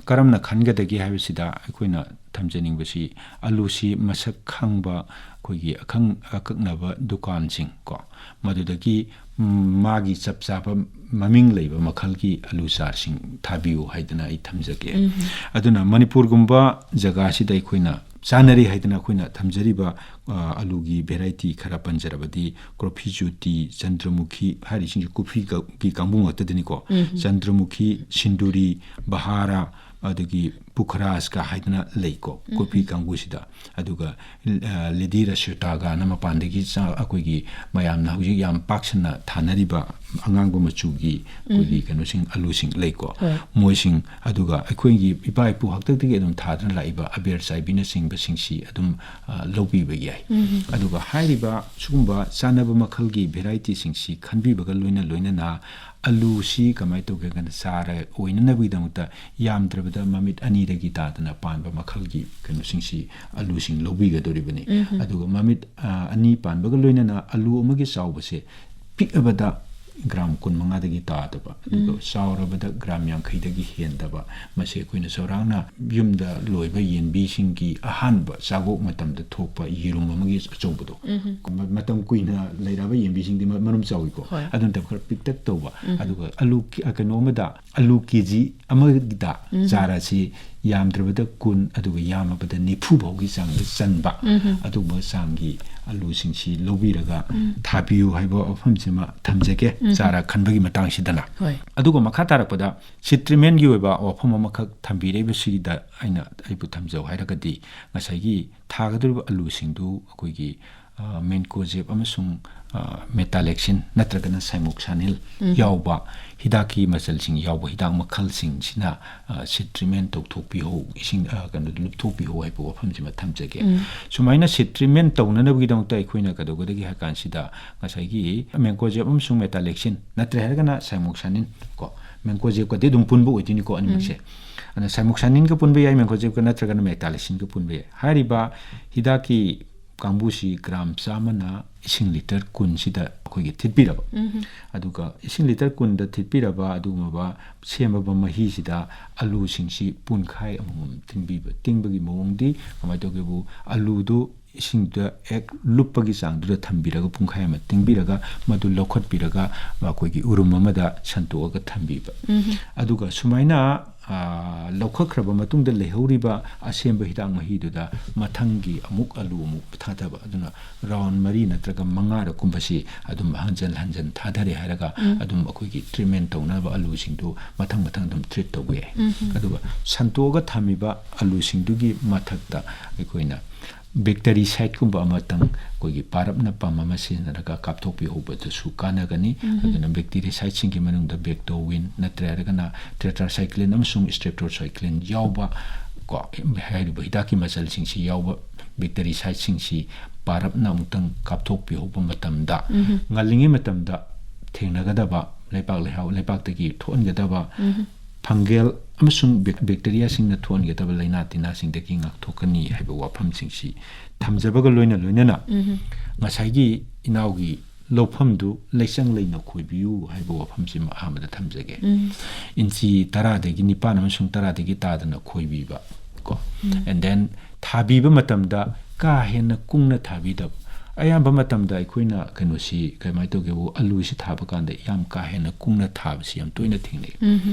ꯀꯔꯝꯅ ꯈꯟꯒꯗꯒꯦ ꯍꯥꯏꯕꯁꯤꯗ ꯑꯩꯈꯣꯏꯅ ꯊꯝꯖꯅꯤꯡꯕꯁꯤ, ꯑꯂꯨꯁꯤ ꯃꯁꯛ ꯈꯪꯕ ꯑꯩꯈꯣꯏꯒꯤ ꯑꯈꯪ ꯑꯀꯛꯅꯕ ꯗꯨꯀꯥꯟꯁꯤꯡ ꯀꯣ, ꯃꯗꯨꯗꯒꯤ, ꯎꯝ, ꯃꯥꯒꯤ ꯆꯞ ꯆꯥꯕ ꯃꯃꯤꯡ ꯂꯩꯕ ꯃꯈꯜꯒꯤ ꯑꯂꯨ ꯆꯥꯔꯁꯤꯡ ꯊꯥꯕꯤꯌꯨ ꯍꯥꯏꯗꯅ ꯑꯩ ꯊꯝꯖꯒꯦ꯫ ꯎꯝ꯫ ꯑꯗꯨꯅ ꯃꯅꯤꯄꯨꯔꯒꯨꯝꯕ ꯖꯒꯥꯁꯤꯗ ꯑꯩꯈꯣꯏꯅ ꯆꯥꯅꯔꯤ ꯍꯥꯏꯗꯅ ꯑꯩꯈꯣꯏꯅ ꯊꯝꯖꯔꯤꯕ, ꯑ, ꯑꯂꯨꯒꯤ variety ꯈꯔ ꯄꯟꯖꯔꯕꯗꯤ ꯀ꯭ꯔꯣꯐꯤ ꯖꯣꯇꯤ, ꯆꯟꯗ꯭ꯔꯃꯨꯈꯤ ꯍꯥꯏꯔꯤꯁꯤꯡꯁꯤ ꯀꯣꯐꯤꯒꯤ ꯀꯥꯡꯕꯨ ꯉꯥꯛꯇꯗꯅꯤꯀꯣ꯫ ꯎꯝ꯫ ꯆꯟꯗ꯭ꯔꯃꯨꯈꯤ, ꯁꯤꯟꯗꯨꯔꯤ, ꯕꯍꯥꯔꯥ, ꯑꯗꯒꯤ ꯄꯨꯈꯔꯥꯖꯀ ꯍꯥꯏꯗꯅ ꯂꯩꯀꯣ, ꯎꯝ꯫ ꯀꯣꯐꯤ ꯀꯥꯡꯕꯨꯁꯤꯗ꯫ ꯑꯗꯨꯒ, ꯑ, ꯂꯦꯗꯤ ꯔꯁꯣꯇꯥꯒꯥꯅ ꯃꯄꯥꯟꯗꯒꯤ ꯆꯥ-, ꯑꯩꯈꯣꯏꯒꯤ ꯃꯌꯥꯝꯅ ꯍꯧꯖꯤꯛ ꯌꯥꯝ ꯄꯥꯛ ꯁꯟꯅ ꯊꯥꯅꯔꯤꯕ ꯑꯉꯥꯡꯕ ꯃꯆꯨꯒꯤ ꯑꯩꯈꯣꯏꯒꯤ ꯀꯩꯅꯣꯁꯤꯡ, ꯑꯂꯨꯁꯤꯡ ꯂꯩꯀꯣ꯫ ꯃꯣꯏꯁꯤꯡ, ꯑꯗꯨꯒ ꯑꯩꯈꯣꯏꯒꯤ ꯏꯄꯥ ꯏꯄꯨ ꯍꯥꯛꯇꯛꯇꯒꯤ ꯑꯗꯨꯝ ꯊꯥꯗꯨꯅ ꯂꯥꯛꯏꯕ ꯑꯕꯦꯔ ꯆꯥꯏꯕꯤꯅꯆꯤꯡꯕꯁꯤꯡꯁꯤ ꯑꯗꯨꯝ, ꯑ, ꯂꯧꯕꯤꯕ ꯌꯥꯏ꯫ ꯑꯗꯨꯒ ꯍꯥꯏꯔꯤꯕ ꯁꯤꯒꯨꯝꯕ ꯆꯥꯅꯕ ꯃꯈꯜꯒꯤ ꯚꯦꯔꯥꯏꯇꯤꯁꯤꯡꯁꯤ ꯈꯟꯕꯤꯕꯒ ꯂꯣꯏꯅ ꯂꯣꯏꯅꯅ ꯑꯂꯨꯁꯤ ꯀꯃꯥꯏꯅ ꯇꯧꯒꯦ ꯍꯥꯏ ꯀꯥꯟꯗ ꯆꯥꯔ ꯑꯣꯏꯅꯅꯕꯒꯤꯗꯃꯛꯇ ꯌꯥꯝꯗ꯭ꯔꯕꯗ ꯃꯃꯤꯠ ꯑꯅꯤꯗꯒꯤ ꯇꯥꯗꯅ ꯄꯥꯟꯕ ꯃꯈꯜꯒꯤ ꯀꯩꯅꯣꯁꯤꯡꯁꯤ ꯑꯂꯨꯁꯤꯡ ꯂꯧꯕꯤꯒꯗꯧꯔꯤꯕꯅꯤ꯫ ꯑꯗꯨꯒ ꯃꯃꯤꯠ, ꯑ, ꯑꯅꯤ ꯄꯥꯟꯕꯒ ꯂꯣꯏꯅꯅ ꯑꯂꯨ ꯑꯃꯒꯤ ꯆꯥꯎꯕꯁꯦ ꯄꯤꯛꯑꯕꯗ ꯒ꯭ꯔꯥꯝ ꯀꯨꯟꯃꯉꯥꯗꯒꯤ ꯇꯥꯗꯕ, ꯑꯗꯨꯒ ꯆꯥꯎꯔꯕꯗ ꯒ꯭ꯔꯥꯝ ꯌꯥꯡꯈꯩꯗꯒꯤ ꯍꯦꯟꯗꯕ, ꯃꯁꯤ ꯑꯩꯈꯣꯏꯅ ꯆꯥꯎꯔꯥꯛꯅ ꯌꯨꯝꯗ ꯂꯣꯏꯕ ꯌꯦꯟꯕꯤꯁꯤꯡꯒꯤ ꯑꯍꯥꯟꯕ ꯆꯥꯒꯣꯛ ꯃꯇꯝꯗ ꯊꯣꯛꯄ ꯌꯦꯔꯨꯝ ꯑꯃꯒꯤ ꯑꯆꯧꯕꯗꯣ꯫ ꯃ-, ꯃꯇꯝ ꯀꯨꯏꯅ ꯂꯩꯔꯛꯑꯕ ꯌꯦꯟꯕꯤꯁꯤꯡꯗꯤ ꯃ-, ꯃꯔꯨꯝ ꯆꯥꯎꯏꯀꯣ꯫ ꯍꯣꯏ꯫ ꯑꯗꯨ ꯅꯠꯇꯕ ꯈꯔ ꯄꯤꯛꯇꯛ ꯇꯧꯕ꯫ ꯑꯗꯨꯒ ꯑꯂꯨ ꯀꯤ-, ꯑ, ꯀꯩꯅꯣ ꯑꯃꯗ, ꯑꯂꯨ ꯀꯦ ꯖꯤ ꯑꯃꯗ ꯆꯥꯔ ꯑꯁꯤ ꯌꯥꯝꯗ꯭ꯔꯕꯗ ꯀꯨꯟ, ꯑꯗꯨꯒ ꯌꯥꯝꯃꯕꯗ ꯅꯤꯐꯨ ꯐꯥꯎꯒꯤ ꯆꯥꯡꯗ ꯆꯟꯕ ꯑꯗꯨꯒꯨꯝꯕ ꯆꯥꯡꯒꯤ ꯑꯂꯨꯁꯤꯡꯁꯤ ꯂꯧꯕꯤꯔꯒ ꯊꯥꯕꯤꯌꯨ ꯍꯥꯏꯕ ꯋꯥꯐꯝꯁꯤꯃ ꯊꯝꯖꯒꯦ, ꯆꯥꯔ ꯈꯟꯕꯒꯤ ꯃꯇꯥꯡꯁꯤꯗꯅ꯫ ꯍꯣꯏ꯫ ꯑꯗꯨꯒ ꯃꯈꯥ ꯇꯥꯔꯛꯄꯗ seed treatmentꯒꯤ ꯑꯣꯏꯕ ꯋꯥꯐꯝ ꯑꯃꯈꯛ ꯊꯝꯕꯤꯔꯛꯏꯕꯁꯤꯗ ꯑꯩꯅ, ꯑꯩꯕꯨ ꯊꯝꯖꯧ ꯍꯥꯏꯔꯒꯗꯤ, ꯉꯁꯥꯏꯒꯤ ꯊꯥꯒꯗꯧꯔꯤꯕ ꯑꯂꯨꯁꯤꯡꯗꯨ ꯑꯩꯈꯣꯏꯒꯤ, ꯑ, mancozeb ꯑꯃꯁꯨꯡ, ꯑ, metalaxyl ꯅꯠꯇ꯭ꯔꯒꯅ cymoxanil ꯌꯥꯎꯕ ꯍꯤꯗꯥꯛꯀꯤ ꯃꯆꯜꯁꯤꯡ ꯌꯥꯎꯕ ꯍꯤꯗꯥꯛ ꯃꯈꯜꯁꯤꯡꯁꯤꯅ, ꯑ, seed treatment ꯇꯧꯊꯣꯛꯄꯤꯍꯧ, ꯏꯁꯤꯡ, ꯑ, ꯀꯩꯅꯣꯗ ꯂꯨꯞꯊꯣꯛꯄꯤꯍꯧ ꯍꯥꯏꯕ ꯋꯥꯐꯝꯁꯤꯃ ꯊꯝꯖꯒꯦ꯫ ꯁꯨꯃꯥꯏꯅ seed treatment ꯇꯧꯅꯅꯕꯒꯤꯗꯃꯛꯇ ꯑꯩꯈꯣꯏꯅ ꯀꯩꯗꯧꯒꯗꯒꯦ ꯍꯥꯏ ꯀꯥꯟꯁꯤꯗ, ꯉꯁꯥꯏꯒꯤ mancozeb ꯑꯃꯁꯨꯡ metalaxyl ꯅꯠꯇ꯭ꯔꯦ ꯍꯥꯏꯔꯒꯅ cymoxanil ꯀꯣ, mancozebꯀꯗꯤ ꯑꯗꯨꯝ ꯄꯨꯟꯕ ꯑꯣꯏꯗꯣꯏꯅꯤꯀꯣ ꯑꯅꯤꯃꯛꯁꯦ꯫ ꯑꯗꯨꯅ cymoxanilꯒ ꯄꯨꯟꯕ ꯌꯥꯏ, mancozebꯀ ꯅꯠꯇ꯭ꯔꯒꯅ metalaxylꯒ ꯄꯨꯟꯕ ꯌꯥꯏ꯫ ꯍꯥꯏꯔꯤꯕ ꯍꯤꯗꯥꯛꯀꯤ ꯀꯥꯡꯕꯨꯁꯤ ꯒ꯭ꯔꯥꯝ ꯆꯥꯝꯃꯅ ꯏꯁꯤꯡ ꯂꯤꯇꯔ ꯀꯨꯟꯁꯤꯗ ꯑꯩꯈꯣꯏꯒꯤ ꯊꯤꯠꯄꯤꯔꯕ, ꯑꯗꯨꯒ ꯏꯁꯤꯡ ꯂꯤꯇꯔ ꯀꯨꯟꯗ ꯊꯤꯠꯄꯤꯔꯕ ꯑꯗꯨꯒꯨꯝꯂꯕ ꯁꯦꯝꯃꯕ ꯃꯍꯤꯁꯤꯗ ꯑꯂꯨꯁꯤꯡꯁꯤ ꯄꯨꯡꯈꯥꯏ ꯑꯃꯃꯝ ꯇꯤꯡꯕꯤꯕ꯫ ꯇꯤꯡꯕꯒꯤ ꯃꯑꯣꯡꯗꯤ ꯀꯃꯥꯏꯅ ꯇꯧꯒꯦꯕꯨ, ꯑꯂꯨꯗꯨ ꯏꯁꯤꯡꯗ ꯍꯦꯛ ꯂꯨꯞꯄꯒꯤ ꯆꯥꯡꯗꯨꯗ ꯊꯝꯕꯤꯔꯒ, ꯄꯨꯡꯈꯥꯏ ꯑꯃ ꯇꯤꯡꯕꯤꯔꯒ, ꯃꯗꯨ ꯂꯧꯈꯠꯄꯤꯔꯒ ꯑꯩꯈꯣꯏꯒꯤ ꯎꯔꯨꯝ ꯑꯃꯗ ꯁꯟꯇꯣꯛꯑꯒ ꯊꯝꯕꯤꯕ꯫ ꯑꯗꯨꯒ ꯁꯨꯃꯥꯏꯅ, ꯑ, ꯂꯧꯈꯠꯈ꯭ꯔꯕ ꯃꯇꯨꯡꯗ ꯂꯩꯍꯧꯔꯤꯕ ꯑꯁꯦꯝꯕ ꯍꯤꯗꯥꯛ ꯃꯍꯤꯗꯨꯗ ꯃꯊꯪꯒꯤ ꯑꯃꯨꯛ ꯑꯂꯨ ꯑꯃꯨꯛ ꯊꯥꯗꯕ꯫ ꯑꯗꯨꯅ round ꯃꯔꯤ ꯅꯠꯇ꯭ꯔꯒ ꯃꯉꯥꯔꯛ ꯀꯨꯝꯕꯁꯤ ꯑꯗꯨꯝ ꯍꯟꯖꯟ ꯍꯟꯖꯟ ꯊꯥꯗꯔꯦ ꯍꯥꯏꯔꯒ ꯑꯗꯨꯝ ꯑꯩꯈꯣꯏꯒꯤ treatment ꯇꯧꯅꯕ ꯑꯂꯨꯁꯤꯡꯗꯨ ꯃꯊꯪ ꯃꯊꯪ ꯑꯗꯨꯝ treat ꯇꯧꯕ ꯌꯥꯏ꯫ ꯑꯗꯨꯒ ꯁꯟꯇꯣꯛꯑꯒ ꯊꯝꯃꯤꯕ ꯑꯂꯨꯁꯤꯡꯗꯨꯒꯤ ꯃꯊꯛꯇ ꯑꯩꯈꯣꯏꯅ ꯕꯦꯛꯇꯔꯤꯁꯥꯏꯠꯀꯨꯝꯕ ꯑꯃꯇꯪ ꯑꯩꯈꯣꯏꯒꯤ ꯄꯥꯔꯞꯅ ꯄꯝ ꯑꯃ ꯁꯤꯖꯤꯟꯅꯔꯒ ꯀꯥꯞꯊꯣꯛꯄꯤꯍꯧꯕꯗꯁꯨ ꯀꯥꯟꯅꯒꯅꯤ꯫ ꯑꯗꯨꯅ ꯕꯦꯛꯇꯤꯔꯤꯁꯥꯏꯠꯁꯤꯡꯒꯤ ꯃꯅꯨꯡꯗ ꯕꯦꯛꯇꯣꯋꯤꯟ ꯅꯠꯇ꯭ꯔꯒꯅ ꯇꯦꯇ꯭ꯔꯥꯁꯥꯏꯀ꯭ꯂꯤꯟ ꯑꯃꯁꯨꯡ ꯁ꯭ꯇ꯭ꯔꯦꯞꯇꯣꯁꯥꯏꯀ꯭ꯂꯤꯟ ꯌꯥꯎꯕ ꯀꯣ, ꯍꯥꯏꯔꯤꯕ ꯍꯤꯗꯥꯛꯀꯤ ꯃꯆꯜꯁꯤꯡꯁꯤ ꯌꯥꯎꯕ ꯕꯦꯛꯇꯔꯤꯁꯥꯏꯠꯁꯤꯡꯁꯤ ꯄꯥꯔꯞꯅ ꯑꯃꯨꯛꯇꯪ ꯀꯥꯞꯊꯣꯛꯄꯤꯍꯧꯕ ꯃꯇꯝꯗ, ꯉꯜꯂꯤꯉꯩ ꯃꯇꯝꯗ ꯊꯦꯡꯅꯒꯗꯕ ꯂꯩꯄꯥꯛ ꯂꯩꯍꯥꯎ, ꯂꯩꯄꯥꯛꯇꯒꯤ ꯊꯣꯛꯍꯟꯒꯗꯕ ꯐꯪꯒꯦꯜ ꯑꯃꯁꯨꯡ ꯕꯦꯛ-, ꯕꯦꯛꯇꯔꯤꯌꯥꯁꯤꯡꯅ ꯊꯣꯛꯍꯟꯒꯗꯕ ꯂꯥꯏꯅꯥ ꯇꯤꯟꯅꯥꯁꯤꯡꯗꯒꯤ ꯉꯥꯛꯊꯣꯛꯀꯅꯤ ꯍꯥꯏꯕ ꯋꯥꯐꯝꯁꯤꯡꯁꯤ ꯊꯝꯖꯕꯒ ꯂꯣꯏꯅ ꯂꯣꯏꯅꯅ, ꯉꯁꯥꯏꯒꯤ ꯏꯅꯥꯎꯒꯤ ꯂꯧꯐꯝꯗꯨ ꯂꯩꯆꯪ ꯂꯩꯅ ꯈꯣꯏꯕꯤꯌꯨ ꯍꯥꯏꯕ ꯋꯥꯐꯝꯁꯤꯃ ꯑꯍꯥꯟꯕꯗ ꯊꯝꯖꯒꯦ꯫ ꯏꯟꯆꯤ ꯇꯔꯥꯗꯒꯤ ꯅꯤꯄꯥꯟ ꯑꯃꯁꯨꯡ ꯇꯔꯥꯗꯒꯤ ꯇꯥꯗꯅ ꯈꯣꯏꯕꯤꯕ ꯀꯣ꯫ And then ꯊꯥꯕꯤꯕ ꯃꯇꯝꯗ ꯀꯥ ꯍꯦꯟꯅ ꯀꯨꯡꯅ ꯊꯥꯕꯤꯗꯕ꯫ ꯑꯌꯥꯝꯕ ꯃꯇꯝꯗ ꯑꯩꯈꯣꯏꯅ ꯀꯩꯅꯣꯁꯤ ꯀꯃꯥꯏꯅ ꯇꯧꯒꯦꯕꯨ, ꯑꯂꯨꯁꯤ ꯊꯥꯕ ꯀꯥꯟꯗ ꯌꯥꯝ ꯀꯥ ꯍꯦꯟꯅ ꯀꯨꯡꯅ ꯊꯥꯕꯁꯤ ꯌꯥꯝ ꯇꯣꯏꯅ ꯊꯦꯡꯅꯩ꯫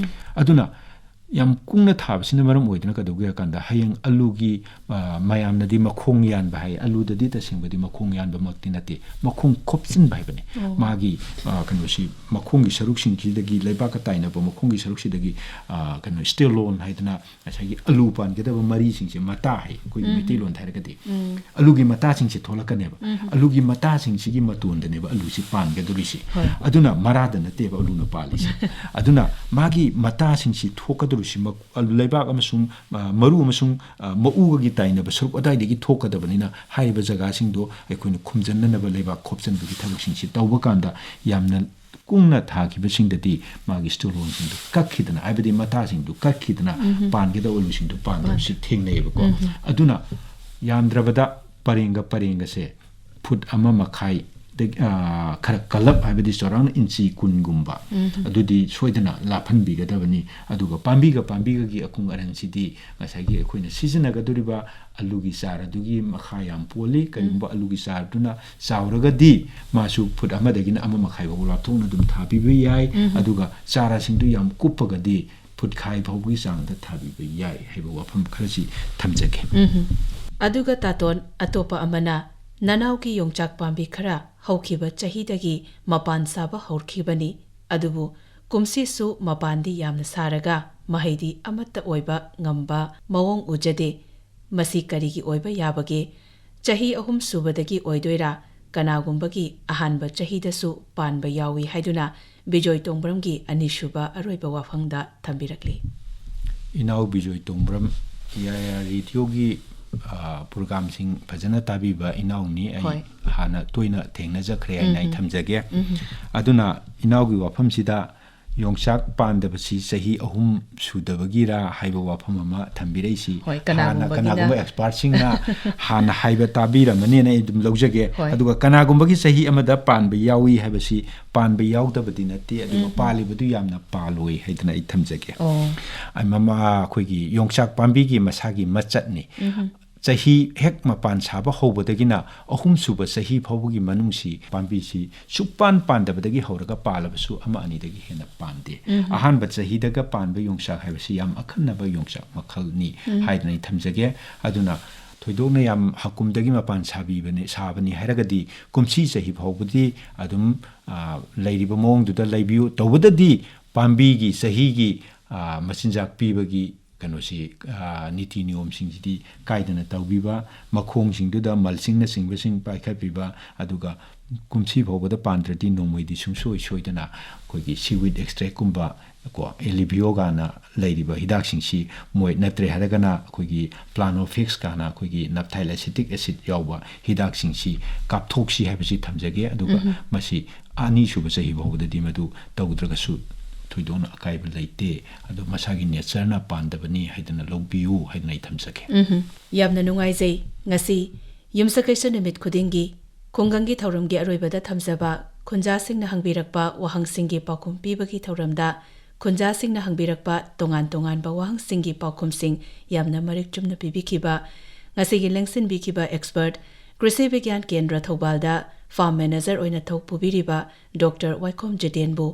ꯑꯗꯨꯅ ꯌꯥꯝ ꯀꯨꯡꯅ ꯊꯥꯕꯁꯤꯅ ꯃꯔꯝ ꯑꯣꯏꯗꯨꯅ ꯀꯩꯗꯧꯒꯦ ꯍꯥꯏ ꯀꯥꯟꯗ, ꯍꯌꯦꯡ ꯑꯂꯨꯒꯤ, ꯑ, ꯃꯌꯥꯝꯅꯗꯤ ꯃꯈꯣꯡ ꯌꯥꯟꯕ ꯍꯥꯏ, ꯑꯂꯨꯗꯗꯤ ꯇꯁꯦꯡꯕꯗꯤ ꯃꯈꯣꯡ ꯌꯥꯟꯕꯃꯛꯇꯤ ꯅꯠꯇꯦ, ꯃꯈꯣꯡ ꯈꯣꯞꯆꯤꯟꯕ ꯍꯥꯏꯕꯅꯤ꯫ ꯃꯥꯒꯤ, ꯑ, ꯀꯩꯅꯣꯁꯤ, ꯃꯈꯣꯡꯒꯤ ꯁꯔꯨꯛꯁꯤꯡꯁꯤꯗꯒꯤ, ꯂꯩꯕꯥꯛꯀ ꯇꯥꯏꯅꯕ ꯃꯈꯣꯡꯒꯤ ꯁꯔꯨꯛꯁꯤꯗꯒꯤ, ꯑ, ꯀꯩꯅꯣ, ꯁ꯭ꯇꯦꯂꯣꯟ ꯍꯥꯏꯗꯅ ꯉꯁꯥꯏꯒꯤ ꯑꯂꯨ ꯄꯥꯟꯒꯗꯕ ꯃꯔꯤꯁꯤꯡꯁꯦ, ꯃꯇꯥ ꯍꯥꯏ ꯑꯩꯈꯣꯏꯒꯤ ꯃꯩꯇꯩꯂꯣꯟꯗ ꯍꯥꯏꯔꯒꯗꯤ, ꯑꯂꯨꯒꯤ ꯃꯇꯥꯁꯤꯡꯁꯦ ꯊꯣꯛꯂꯛꯀꯅꯦꯕ꯫ ꯑꯂꯨꯒꯤ ꯃꯇꯥꯁꯤꯡꯁꯤꯒꯤ ꯃꯇꯣꯟꯗꯅꯦꯕ ꯑꯂꯨꯁꯤ ꯄꯥꯟꯒꯗꯧꯔꯤꯁꯤ꯫ ꯍꯣꯏ꯫ ꯑꯗꯨꯅ ꯃꯔꯥꯗ ꯅꯠꯇꯦꯕ ꯑꯂꯨꯅ ꯄꯥꯜꯂꯤꯁꯦ꯫ ꯑꯗꯨꯅ ꯃꯥꯒꯤ ꯃꯇꯥꯁꯤꯡꯁꯤ ꯊꯣꯛꯀꯗꯧꯔꯤꯁꯤ ꯃꯛ-, ꯑꯂꯨ ꯂꯩꯕꯥꯛ ꯑꯃꯁꯨꯡ, ꯑ, ꯃꯔꯨ ꯑꯃꯁꯨꯡ, ꯑ, ꯃꯎꯒꯒꯤ ꯇꯥꯏꯅꯕ ꯁꯔꯨꯛ ꯑꯗꯥꯏꯗꯒꯤ ꯊꯣꯛꯀꯗꯕꯅꯤꯅ, ꯍꯥꯏꯔꯤꯕ ꯖꯒꯥꯁꯤꯡꯗꯣ ꯑꯩꯈꯣꯏꯅ ꯈꯨꯝꯖꯟꯅꯅꯕ ꯂꯩꯕꯥꯛ ꯈꯣꯞꯆꯟꯕꯒꯤ ꯊꯕꯛꯁꯤꯡꯁꯤ ꯇꯧꯕ ꯀꯥꯟꯗ ꯌꯥꯝꯅ ꯀꯨꯡꯅ ꯊꯥꯈꯤꯕꯁꯤꯡꯗꯗꯤ ꯃꯥꯒꯤ ꯁ꯭ꯇꯦꯂꯣꯟꯁꯤꯡꯗꯨ ꯀꯛꯈꯤꯗꯅ, ꯍꯥꯏꯕꯗꯤ ꯃꯇꯥꯁꯤꯡꯗꯨ ꯀꯛꯈꯤꯗꯅ ꯄꯥꯟꯒꯗꯧꯕ ꯑꯂꯨꯁꯤꯡꯗꯨ ꯄꯥꯟꯗꯕꯁꯤ ꯊꯦꯡꯅꯩꯌꯦꯕꯀꯣ꯫ ꯑꯗꯨꯅ ꯌꯥꯝꯗ꯭ꯔꯕꯗ ꯄꯔꯦꯡꯒ ꯄꯔꯦꯡꯒꯁꯦ ꯐꯨꯠ ꯑꯃ ꯃꯈꯥꯏꯗꯒꯤ, ꯑ, ꯈꯔ ꯀꯜꯂꯞ, ꯍꯥꯏꯕꯗꯤ ꯆꯥꯎꯔꯥꯛꯅ ꯏꯟꯆꯤ ꯀꯨꯟꯒꯨꯝꯕ, ꯑꯗꯨꯗꯤ ꯁꯣꯏꯗꯅ ꯂꯥꯞꯍꯟꯕꯤꯒꯗꯕꯅꯤ꯫ ꯑꯗꯨꯒ ꯄꯥꯝꯕꯤꯒ ꯄꯥꯝꯕꯤꯒꯒꯤ ꯑꯀꯨꯡ ꯑꯔꯪꯁꯤꯗꯤ ꯉꯁꯥꯏꯒꯤ ꯑꯩꯈꯣꯏꯅ ꯁꯤꯖꯤꯟꯅꯒꯗꯧꯔꯤꯕ ꯑꯂꯨꯒꯤ ꯆꯥꯔ ꯑꯗꯨꯒꯤ ꯃꯈꯥ ꯌꯥꯝ ꯄꯣꯜꯂꯤ꯫ ꯀꯔꯤꯒꯨꯝꯕ ꯑꯂꯨꯒꯤ ꯆꯥꯔꯗꯨꯅ ꯆꯥꯎꯔꯒꯗꯤ ꯃꯥꯁꯨ ꯐꯨꯠ ꯑꯃꯗꯒꯤꯅ ꯑꯃ ꯃꯈꯥꯏ ꯐꯥꯎꯕ ꯂꯥꯞꯊꯣꯛꯅ ꯑꯗꯨꯝ ꯊꯥꯕꯤꯕ ꯌꯥꯏ꯫ ꯑꯗꯨꯒ ꯆꯥꯔꯁꯤꯡꯗꯨ ꯌꯥꯝ ꯀꯨꯞꯄꯒꯗꯤ ꯐꯨꯠ ꯈꯥꯏ ꯐꯥꯎꯕꯒꯤ ꯆꯥꯡꯗ ꯊꯥꯕꯤꯕ ꯌꯥꯏ ꯍꯥꯏꯕ ꯋꯥꯐꯝ ꯈꯔꯁꯤ ꯊꯝꯖꯒꯦ꯫ ꯑꯗꯨꯒ ꯇꯥꯇꯣꯟ, ꯑꯇꯣꯞꯄ ꯑꯃꯅ, ꯅꯅꯥꯎꯒꯤ ꯌꯣꯡꯆꯥꯛ ꯄꯥꯝꯕꯤ ꯈꯔ ꯍꯧꯈꯤꯕ ꯆꯍꯤꯗꯒꯤ ꯃꯄꯥꯟ ꯁꯥꯕ ꯍꯧꯔꯛꯈꯤꯕꯅꯤ, ꯑꯗꯨꯕꯨ ꯀꯨꯝꯁꯤꯁꯨ ꯃꯄꯥꯟꯗꯤ ꯌꯥꯝꯅ ꯁꯥꯔꯒ ꯃꯍꯩꯗꯤ ꯑꯃꯠꯇ ꯑꯣꯏꯕ ꯉꯝꯕ ꯃꯑꯣꯡ ꯎꯖꯗꯦ꯫ ꯃꯁꯤ ꯀꯔꯤꯒꯤ ꯑꯣꯏꯕ ꯌꯥꯕꯒꯦ? ꯆꯍꯤ ꯑꯍꯨꯝ ꯁꯨꯕꯗꯒꯤ ꯑꯣꯏꯗꯣꯏꯔꯥ, ꯀꯅꯥꯒꯨꯝꯕꯒꯤ ꯑꯍꯥꯟꯕ ꯆꯍꯤꯗꯁꯨ ꯄꯥꯟꯕ ꯌꯥꯎꯏ ꯍꯥꯏꯗꯨꯅ ꯕꯤꯖꯣꯏ ꯇꯣꯡꯕ꯭ꯔꯝꯒꯤ ꯑꯅꯤꯁꯨꯕ ꯑꯔꯣꯏꯕ ꯋꯥꯐꯝꯗ ꯊꯝꯕꯤꯔꯛꯂꯤ꯫ ꯏꯅꯥꯎ ꯕꯤꯖꯣꯏ ꯇꯣꯡꯕ꯭ꯔꯝ, ꯌꯥ-, ꯌꯥ-, ꯔꯦꯗꯤꯑꯣꯒꯤ, ꯑ, ꯄ꯭ꯔꯣꯒ꯭ꯔꯥꯝꯁꯤꯡ ꯐꯖꯅ ꯇꯥꯕꯤꯕ ꯏꯅꯥꯎꯅꯤ꯫ ꯑꯩ ꯍꯣꯏ꯫ ꯍꯥꯟꯅ ꯇꯣꯏꯅ ꯊꯦꯡꯅꯖꯈ꯭ꯔꯦ ꯍꯥꯏꯅ ꯑꯩ ꯎꯝ꯫ ꯊꯝꯖꯒꯦ꯫ ꯎꯝ꯫ ꯑꯗꯨꯅ ꯏꯅꯥꯎꯒꯤ ꯋꯥꯐꯝꯁꯤꯗ ꯌꯣꯡꯆꯥꯛ ꯄꯥꯟꯗꯕꯁꯤ ꯆꯍꯤ ꯑꯍꯨꯝ ꯁꯨꯗꯕꯒꯤꯔꯥ ꯍꯥꯏꯕ ꯋꯥꯐꯝ ꯑꯃ ꯊꯝꯕꯤꯔꯛꯏꯁꯤ꯫ ꯍꯣꯏ, ꯍꯥꯟꯅ ꯀꯅꯥꯒꯨꯝꯕꯒꯤꯅ ꯀꯅꯥꯒꯨꯝꯕ ꯑꯦꯛꯁꯄꯥꯔꯠꯁꯤꯡꯅ ꯍꯥꯟꯅ ꯍꯥꯏꯕ ꯇꯥꯕꯤꯔꯝꯃꯅꯤꯅ ꯑꯩ ꯑꯗꯨꯝ ꯂꯧꯖꯒꯦ꯫ ꯍꯣꯏ꯫ ꯑꯗꯨꯒ ꯀꯅꯥꯒꯨꯝꯕꯒꯤ ꯆꯍꯤ ꯑꯃꯗ ꯄꯥꯟꯕ ꯌꯥꯎꯏ ꯍꯥꯏꯕꯁꯤ ꯄꯥꯟꯕ ꯌꯥꯎꯗꯕꯗꯤ ꯅꯠꯇꯦ, ꯑꯗꯨꯒ ꯎꯝ, ꯎꯝ꯫ ꯄꯥꯜꯂꯤꯕꯗꯨ ꯌꯥꯝꯅ ꯄꯥꯜꯂꯣꯏ ꯍꯥꯏꯗꯅ ꯑꯩ ꯊꯝꯖꯒꯦ꯫ ꯑꯣ꯫ ꯑꯩ ꯃꯃꯥ ꯑꯩꯈꯣꯏꯒꯤ ꯌꯣꯡꯆꯥꯛ ꯄꯥꯝꯕꯤꯒꯤ ꯃꯁꯥꯒꯤ ꯃꯆꯠꯅꯤ꯫ ꯎꯝ, ꯎꯝ꯫ ꯆꯍꯤ ꯍꯦꯛ ꯃꯄꯥꯟ ꯁꯥꯕ ꯍꯧꯕꯗꯒꯤꯅ ꯑꯍꯨꯝꯁꯨꯕ ꯆꯍꯤ ꯐꯥꯎꯕꯒꯤ ꯃꯅꯨꯡꯁꯤ ꯄꯥꯝꯕꯤꯁꯤ ꯁꯨꯛꯄꯥꯟ ꯄꯥꯟꯗꯕꯗꯒꯤ ꯍꯧꯔꯒ ꯄꯥꯜꯂꯕꯁꯨ ꯑꯃ ꯑꯅꯤꯗꯒꯤ ꯍꯦꯟꯅ ꯄꯥꯟꯗꯦ꯫ ꯎꯝ꯫ ꯑꯍꯥꯟꯕ ꯆꯍꯤꯗꯒ ꯄꯥꯟꯕ ꯌꯣꯡꯆꯥꯛ ꯍꯥꯏꯕꯁꯤ ꯌꯥꯝ ꯑꯈꯟꯅꯕ ꯌꯣꯡꯆꯥꯛ ꯃꯈꯜꯅꯤ ꯎꯝ꯫ ꯍꯥꯏꯗꯅ ꯑꯩ ꯊꯝꯖꯒꯦ꯫ ꯑꯗꯨꯅ ꯊꯣꯏꯗꯣꯛꯅ ꯌꯥꯝ ꯍꯀꯨꯝꯗꯒꯤ ꯃꯄꯥꯟ ꯁꯥꯕꯤꯕꯅꯤ, ꯁꯥꯕꯅꯤ ꯍꯥꯏꯔꯒꯗꯤ ꯀꯨꯝꯁꯤ ꯆꯍꯤ ꯐꯥꯎꯕꯗꯤ ꯑꯗꯨꯝ, ꯑ, ꯂꯩꯔꯤꯕ ꯃꯑꯣꯡꯗꯨꯗ ꯂꯩꯕꯤꯌꯨ꯫ ꯇꯧꯕꯗꯗꯤ ꯄꯥꯝꯕꯤꯒꯤ ꯆꯍꯤꯒꯤ, ꯑ, ꯃꯆꯤꯟꯖꯥꯛ ꯄꯤꯕꯒꯤ ꯀꯩꯅꯣꯁꯤ, ꯑ, ꯅꯤꯇꯤ ꯅꯤꯌꯣꯝꯁꯤꯡꯁꯤꯗꯤ ꯀꯥꯏꯗꯅ ꯇꯧꯕꯤꯕ, ꯃꯈꯣꯡꯁꯤꯡꯗꯨꯗ ꯃꯜꯁꯤꯡꯅꯆꯤꯡꯕꯁꯤꯡ ꯄꯥꯏꯈꯠꯄꯤꯕ, ꯑꯗꯨꯒ ꯀꯨꯝꯁꯤ ꯐꯥꯎꯕꯗ ꯄꯥꯟꯗ꯭ꯔꯗꯤ ꯅꯣꯡꯃꯩꯗꯤ ꯁꯨꯡꯁꯣꯏ ꯁꯣꯏꯗꯅ ꯑꯩꯈꯣꯏꯒꯤ seaweed extract ꯀꯨꯝꯕ ꯀꯣ, ꯑꯦꯂꯤꯚꯤꯌꯣ ꯀꯥꯏꯅ ꯂꯩꯔꯤꯕ ꯍꯤꯗꯥꯛꯁꯤꯡꯁꯤ, ꯃꯣꯏ ꯅꯠꯇ꯭ꯔꯦ ꯍꯥꯏꯔꯒꯅ ꯑꯩꯈꯣꯏꯒꯤ ꯄ꯭ꯂꯥꯅꯣꯐꯤꯛꯁ ꯀꯥꯏꯅ ꯑꯩꯈꯣꯏꯒꯤ naphthyl acetic acid ꯌꯥꯎꯕ ꯍꯤꯗꯥꯛꯁꯤꯡꯁꯤ ꯀꯥꯞꯊꯣꯛꯁꯤ ꯍꯥꯏꯕꯁꯤ ꯊꯝꯖꯒꯦ꯫ ꯑꯗꯨꯒ ꯎꯝ꯫ ꯃꯁꯤ ꯑꯅꯤꯁꯨꯕ ꯆꯍꯤ ꯐꯥꯎꯕꯗꯗꯤ ꯃꯗꯨ ꯇꯧꯗ꯭ꯔꯒꯁꯨ ꯊꯣꯏꯗꯣꯛꯅ ꯑꯀꯥꯏꯕ ꯂꯩꯇꯦ꯫ ꯑꯗꯣ ꯃꯁꯥꯒꯤ ꯅꯦꯆꯔꯅ ꯄꯥꯟꯗꯕꯅꯤ ꯍꯥꯏꯗꯅ ꯂꯧꯕꯤꯌꯨ ꯍꯥꯏꯗꯅ ꯑꯩ ꯊꯝꯖꯒꯦ꯫ ꯎꯝ꯫ ꯌꯥꯝꯅ ꯅꯨꯡꯉꯥꯏꯖꯩ꯫ ꯉꯁꯤ ꯌꯨꯝꯁꯀꯩꯁ ꯅꯨꯃꯤꯠ ꯈꯨꯗꯤꯡꯒꯤ ꯈꯨꯡꯒꯪꯒꯤ ꯊꯧꯔꯝꯒꯤ ꯑꯔꯣꯏꯕꯗ ꯊꯝꯖꯕ ꯈꯨꯟꯖꯥꯁꯤꯡꯅ ꯍꯪꯕꯤꯔꯛꯄ ꯋꯥꯍꯪꯁꯤꯡꯒꯤ ꯄꯥꯎꯈꯨꯝ ꯄꯤꯕꯒꯤ ꯊꯧꯔꯝꯗ ꯈꯨꯟꯖꯥꯁꯤꯡꯅ ꯍꯪꯕꯤꯔꯛꯄ ꯇꯣꯉꯥꯟ ꯇꯣꯉꯥꯟꯕ ꯋꯥꯍꯪꯁꯤꯡꯒꯤ ꯄꯥꯎꯈꯨꯝꯁꯤꯡ ꯌꯥꯝꯅ ꯃꯔꯤꯛ ꯆꯨꯝꯅ ꯄꯤꯕꯤꯈꯤꯕ ꯉꯁꯤꯒꯤ ꯂꯦꯡꯁꯤꯟꯕꯤꯈꯤꯕ expert, ꯀ꯭ꯔꯤꯁꯤ ꯕꯤꯒ꯭ꯌꯥꯟ ꯀꯦꯟꯗ꯭ꯔ ꯊꯧꯕꯥꯜꯗ farm manager ꯑꯣꯏꯅ ꯊꯧ ꯄꯨꯕꯤꯔꯤꯕ ꯗꯣꯛꯇꯔ ꯋꯥꯏꯈꯣꯝ ꯖꯤꯇꯦꯟꯕꯨ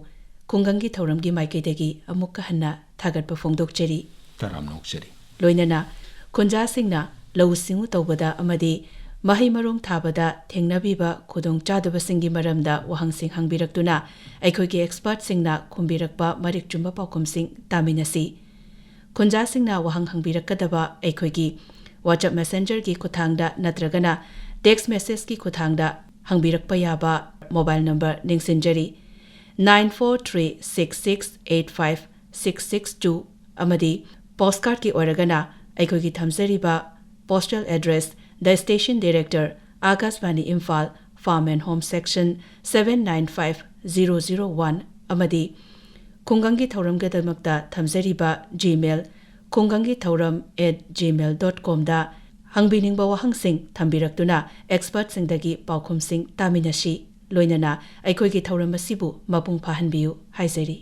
ꯈꯨꯡꯒꯪꯒꯤ ꯊꯧꯔꯝꯒꯤ ꯃꯥꯏꯀꯩꯗꯒꯤ ꯑꯃꯨꯛꯀ ꯍꯟꯅ ꯊꯥꯒꯠꯄ ꯐꯣꯡꯗꯣꯛꯆꯔꯤ꯫ ꯇꯔꯥꯝꯅ ꯑꯣꯛꯆꯔꯤ꯫ ꯂꯣꯏꯅꯅ ꯈꯨꯟꯖꯥꯁꯤꯡꯅ ꯂꯧꯎ ꯁꯤꯡꯎ ꯇꯧꯕꯗ ꯑꯃꯗꯤ ꯃꯍꯩ ꯃꯔꯣꯡ ꯊꯥꯕꯗ ꯊꯦꯡꯅꯕꯤꯕ ꯈꯨꯗꯣꯡꯆꯥꯗꯕꯁꯤꯡꯒꯤ ꯃꯔꯝꯗ ꯋꯥꯍꯪꯁꯤꯡ ꯍꯪꯕꯤꯔꯛꯇꯨꯅ ꯑꯩꯈꯣꯏꯒꯤ expertꯁꯤꯡꯅ ꯈꯨꯝꯕꯤꯔꯛꯄ ꯃꯔꯤꯛ ꯆꯨꯝꯕ ꯄꯥꯎꯈꯨꯝꯁꯤꯡ ꯇꯥꯃꯤꯟꯅꯁꯤ꯫ ꯈꯨꯟꯖꯥꯁꯤꯡꯅ ꯋꯥꯍꯪ ꯍꯪꯕꯤꯔꯛꯀꯗꯕ ꯑꯩꯈꯣꯏꯒꯤ WhatsApp Messenger-ꯒꯤ ꯈꯨꯠꯊꯥꯡꯗ ꯅꯠꯇ꯭ꯔꯒꯅ text message-ꯀꯤ ꯈꯨꯠꯊꯥꯡꯗ ꯍꯪꯕꯤꯔꯛꯄ ꯌꯥꯕ mobile number ꯅꯤꯡꯁꯤꯡꯖꯔꯤ, nine four three six six eight five six six two ꯑꯃꯗꯤ postcard-ꯀꯤ ꯑꯣꯏꯔꯒꯅ ꯑꯩꯈꯣꯏꯒꯤ ꯊꯝꯖꯔꯤꯕ postal address, The Station Director, Akashvani Imphal, Farm and Home Section, seven nine five zero zero one ꯑꯃꯗꯤ ꯈꯨꯡꯒꯪꯒꯤ ꯊꯧꯔꯝꯒꯤꯗꯃꯛꯇ ꯊꯝꯖꯔꯤꯕ Gmail, ꯈꯨꯡꯒꯪꯒꯤ ꯊꯧꯔꯝ at gmail dot com-ꯗ ꯍꯪꯕꯤꯅꯤꯡꯕ ꯋꯥꯍꯪꯁꯤꯡ ꯊꯝꯕꯤꯔꯛꯇꯨꯅ expert-ꯁꯤꯡꯗꯒꯤ ꯄꯥꯎꯈꯨꯝꯁꯤꯡ ꯇꯥꯃꯤꯟꯅꯁꯤ꯫ ꯂꯣꯏꯅꯅ ꯑꯩꯈꯣꯏꯒꯤ ꯊꯧꯔꯝ ꯑꯁꯤꯕꯨ ꯃꯄꯨꯡ ꯐꯥꯍꯟꯕꯤꯌꯨ ꯍꯥꯏꯖꯔꯤ꯫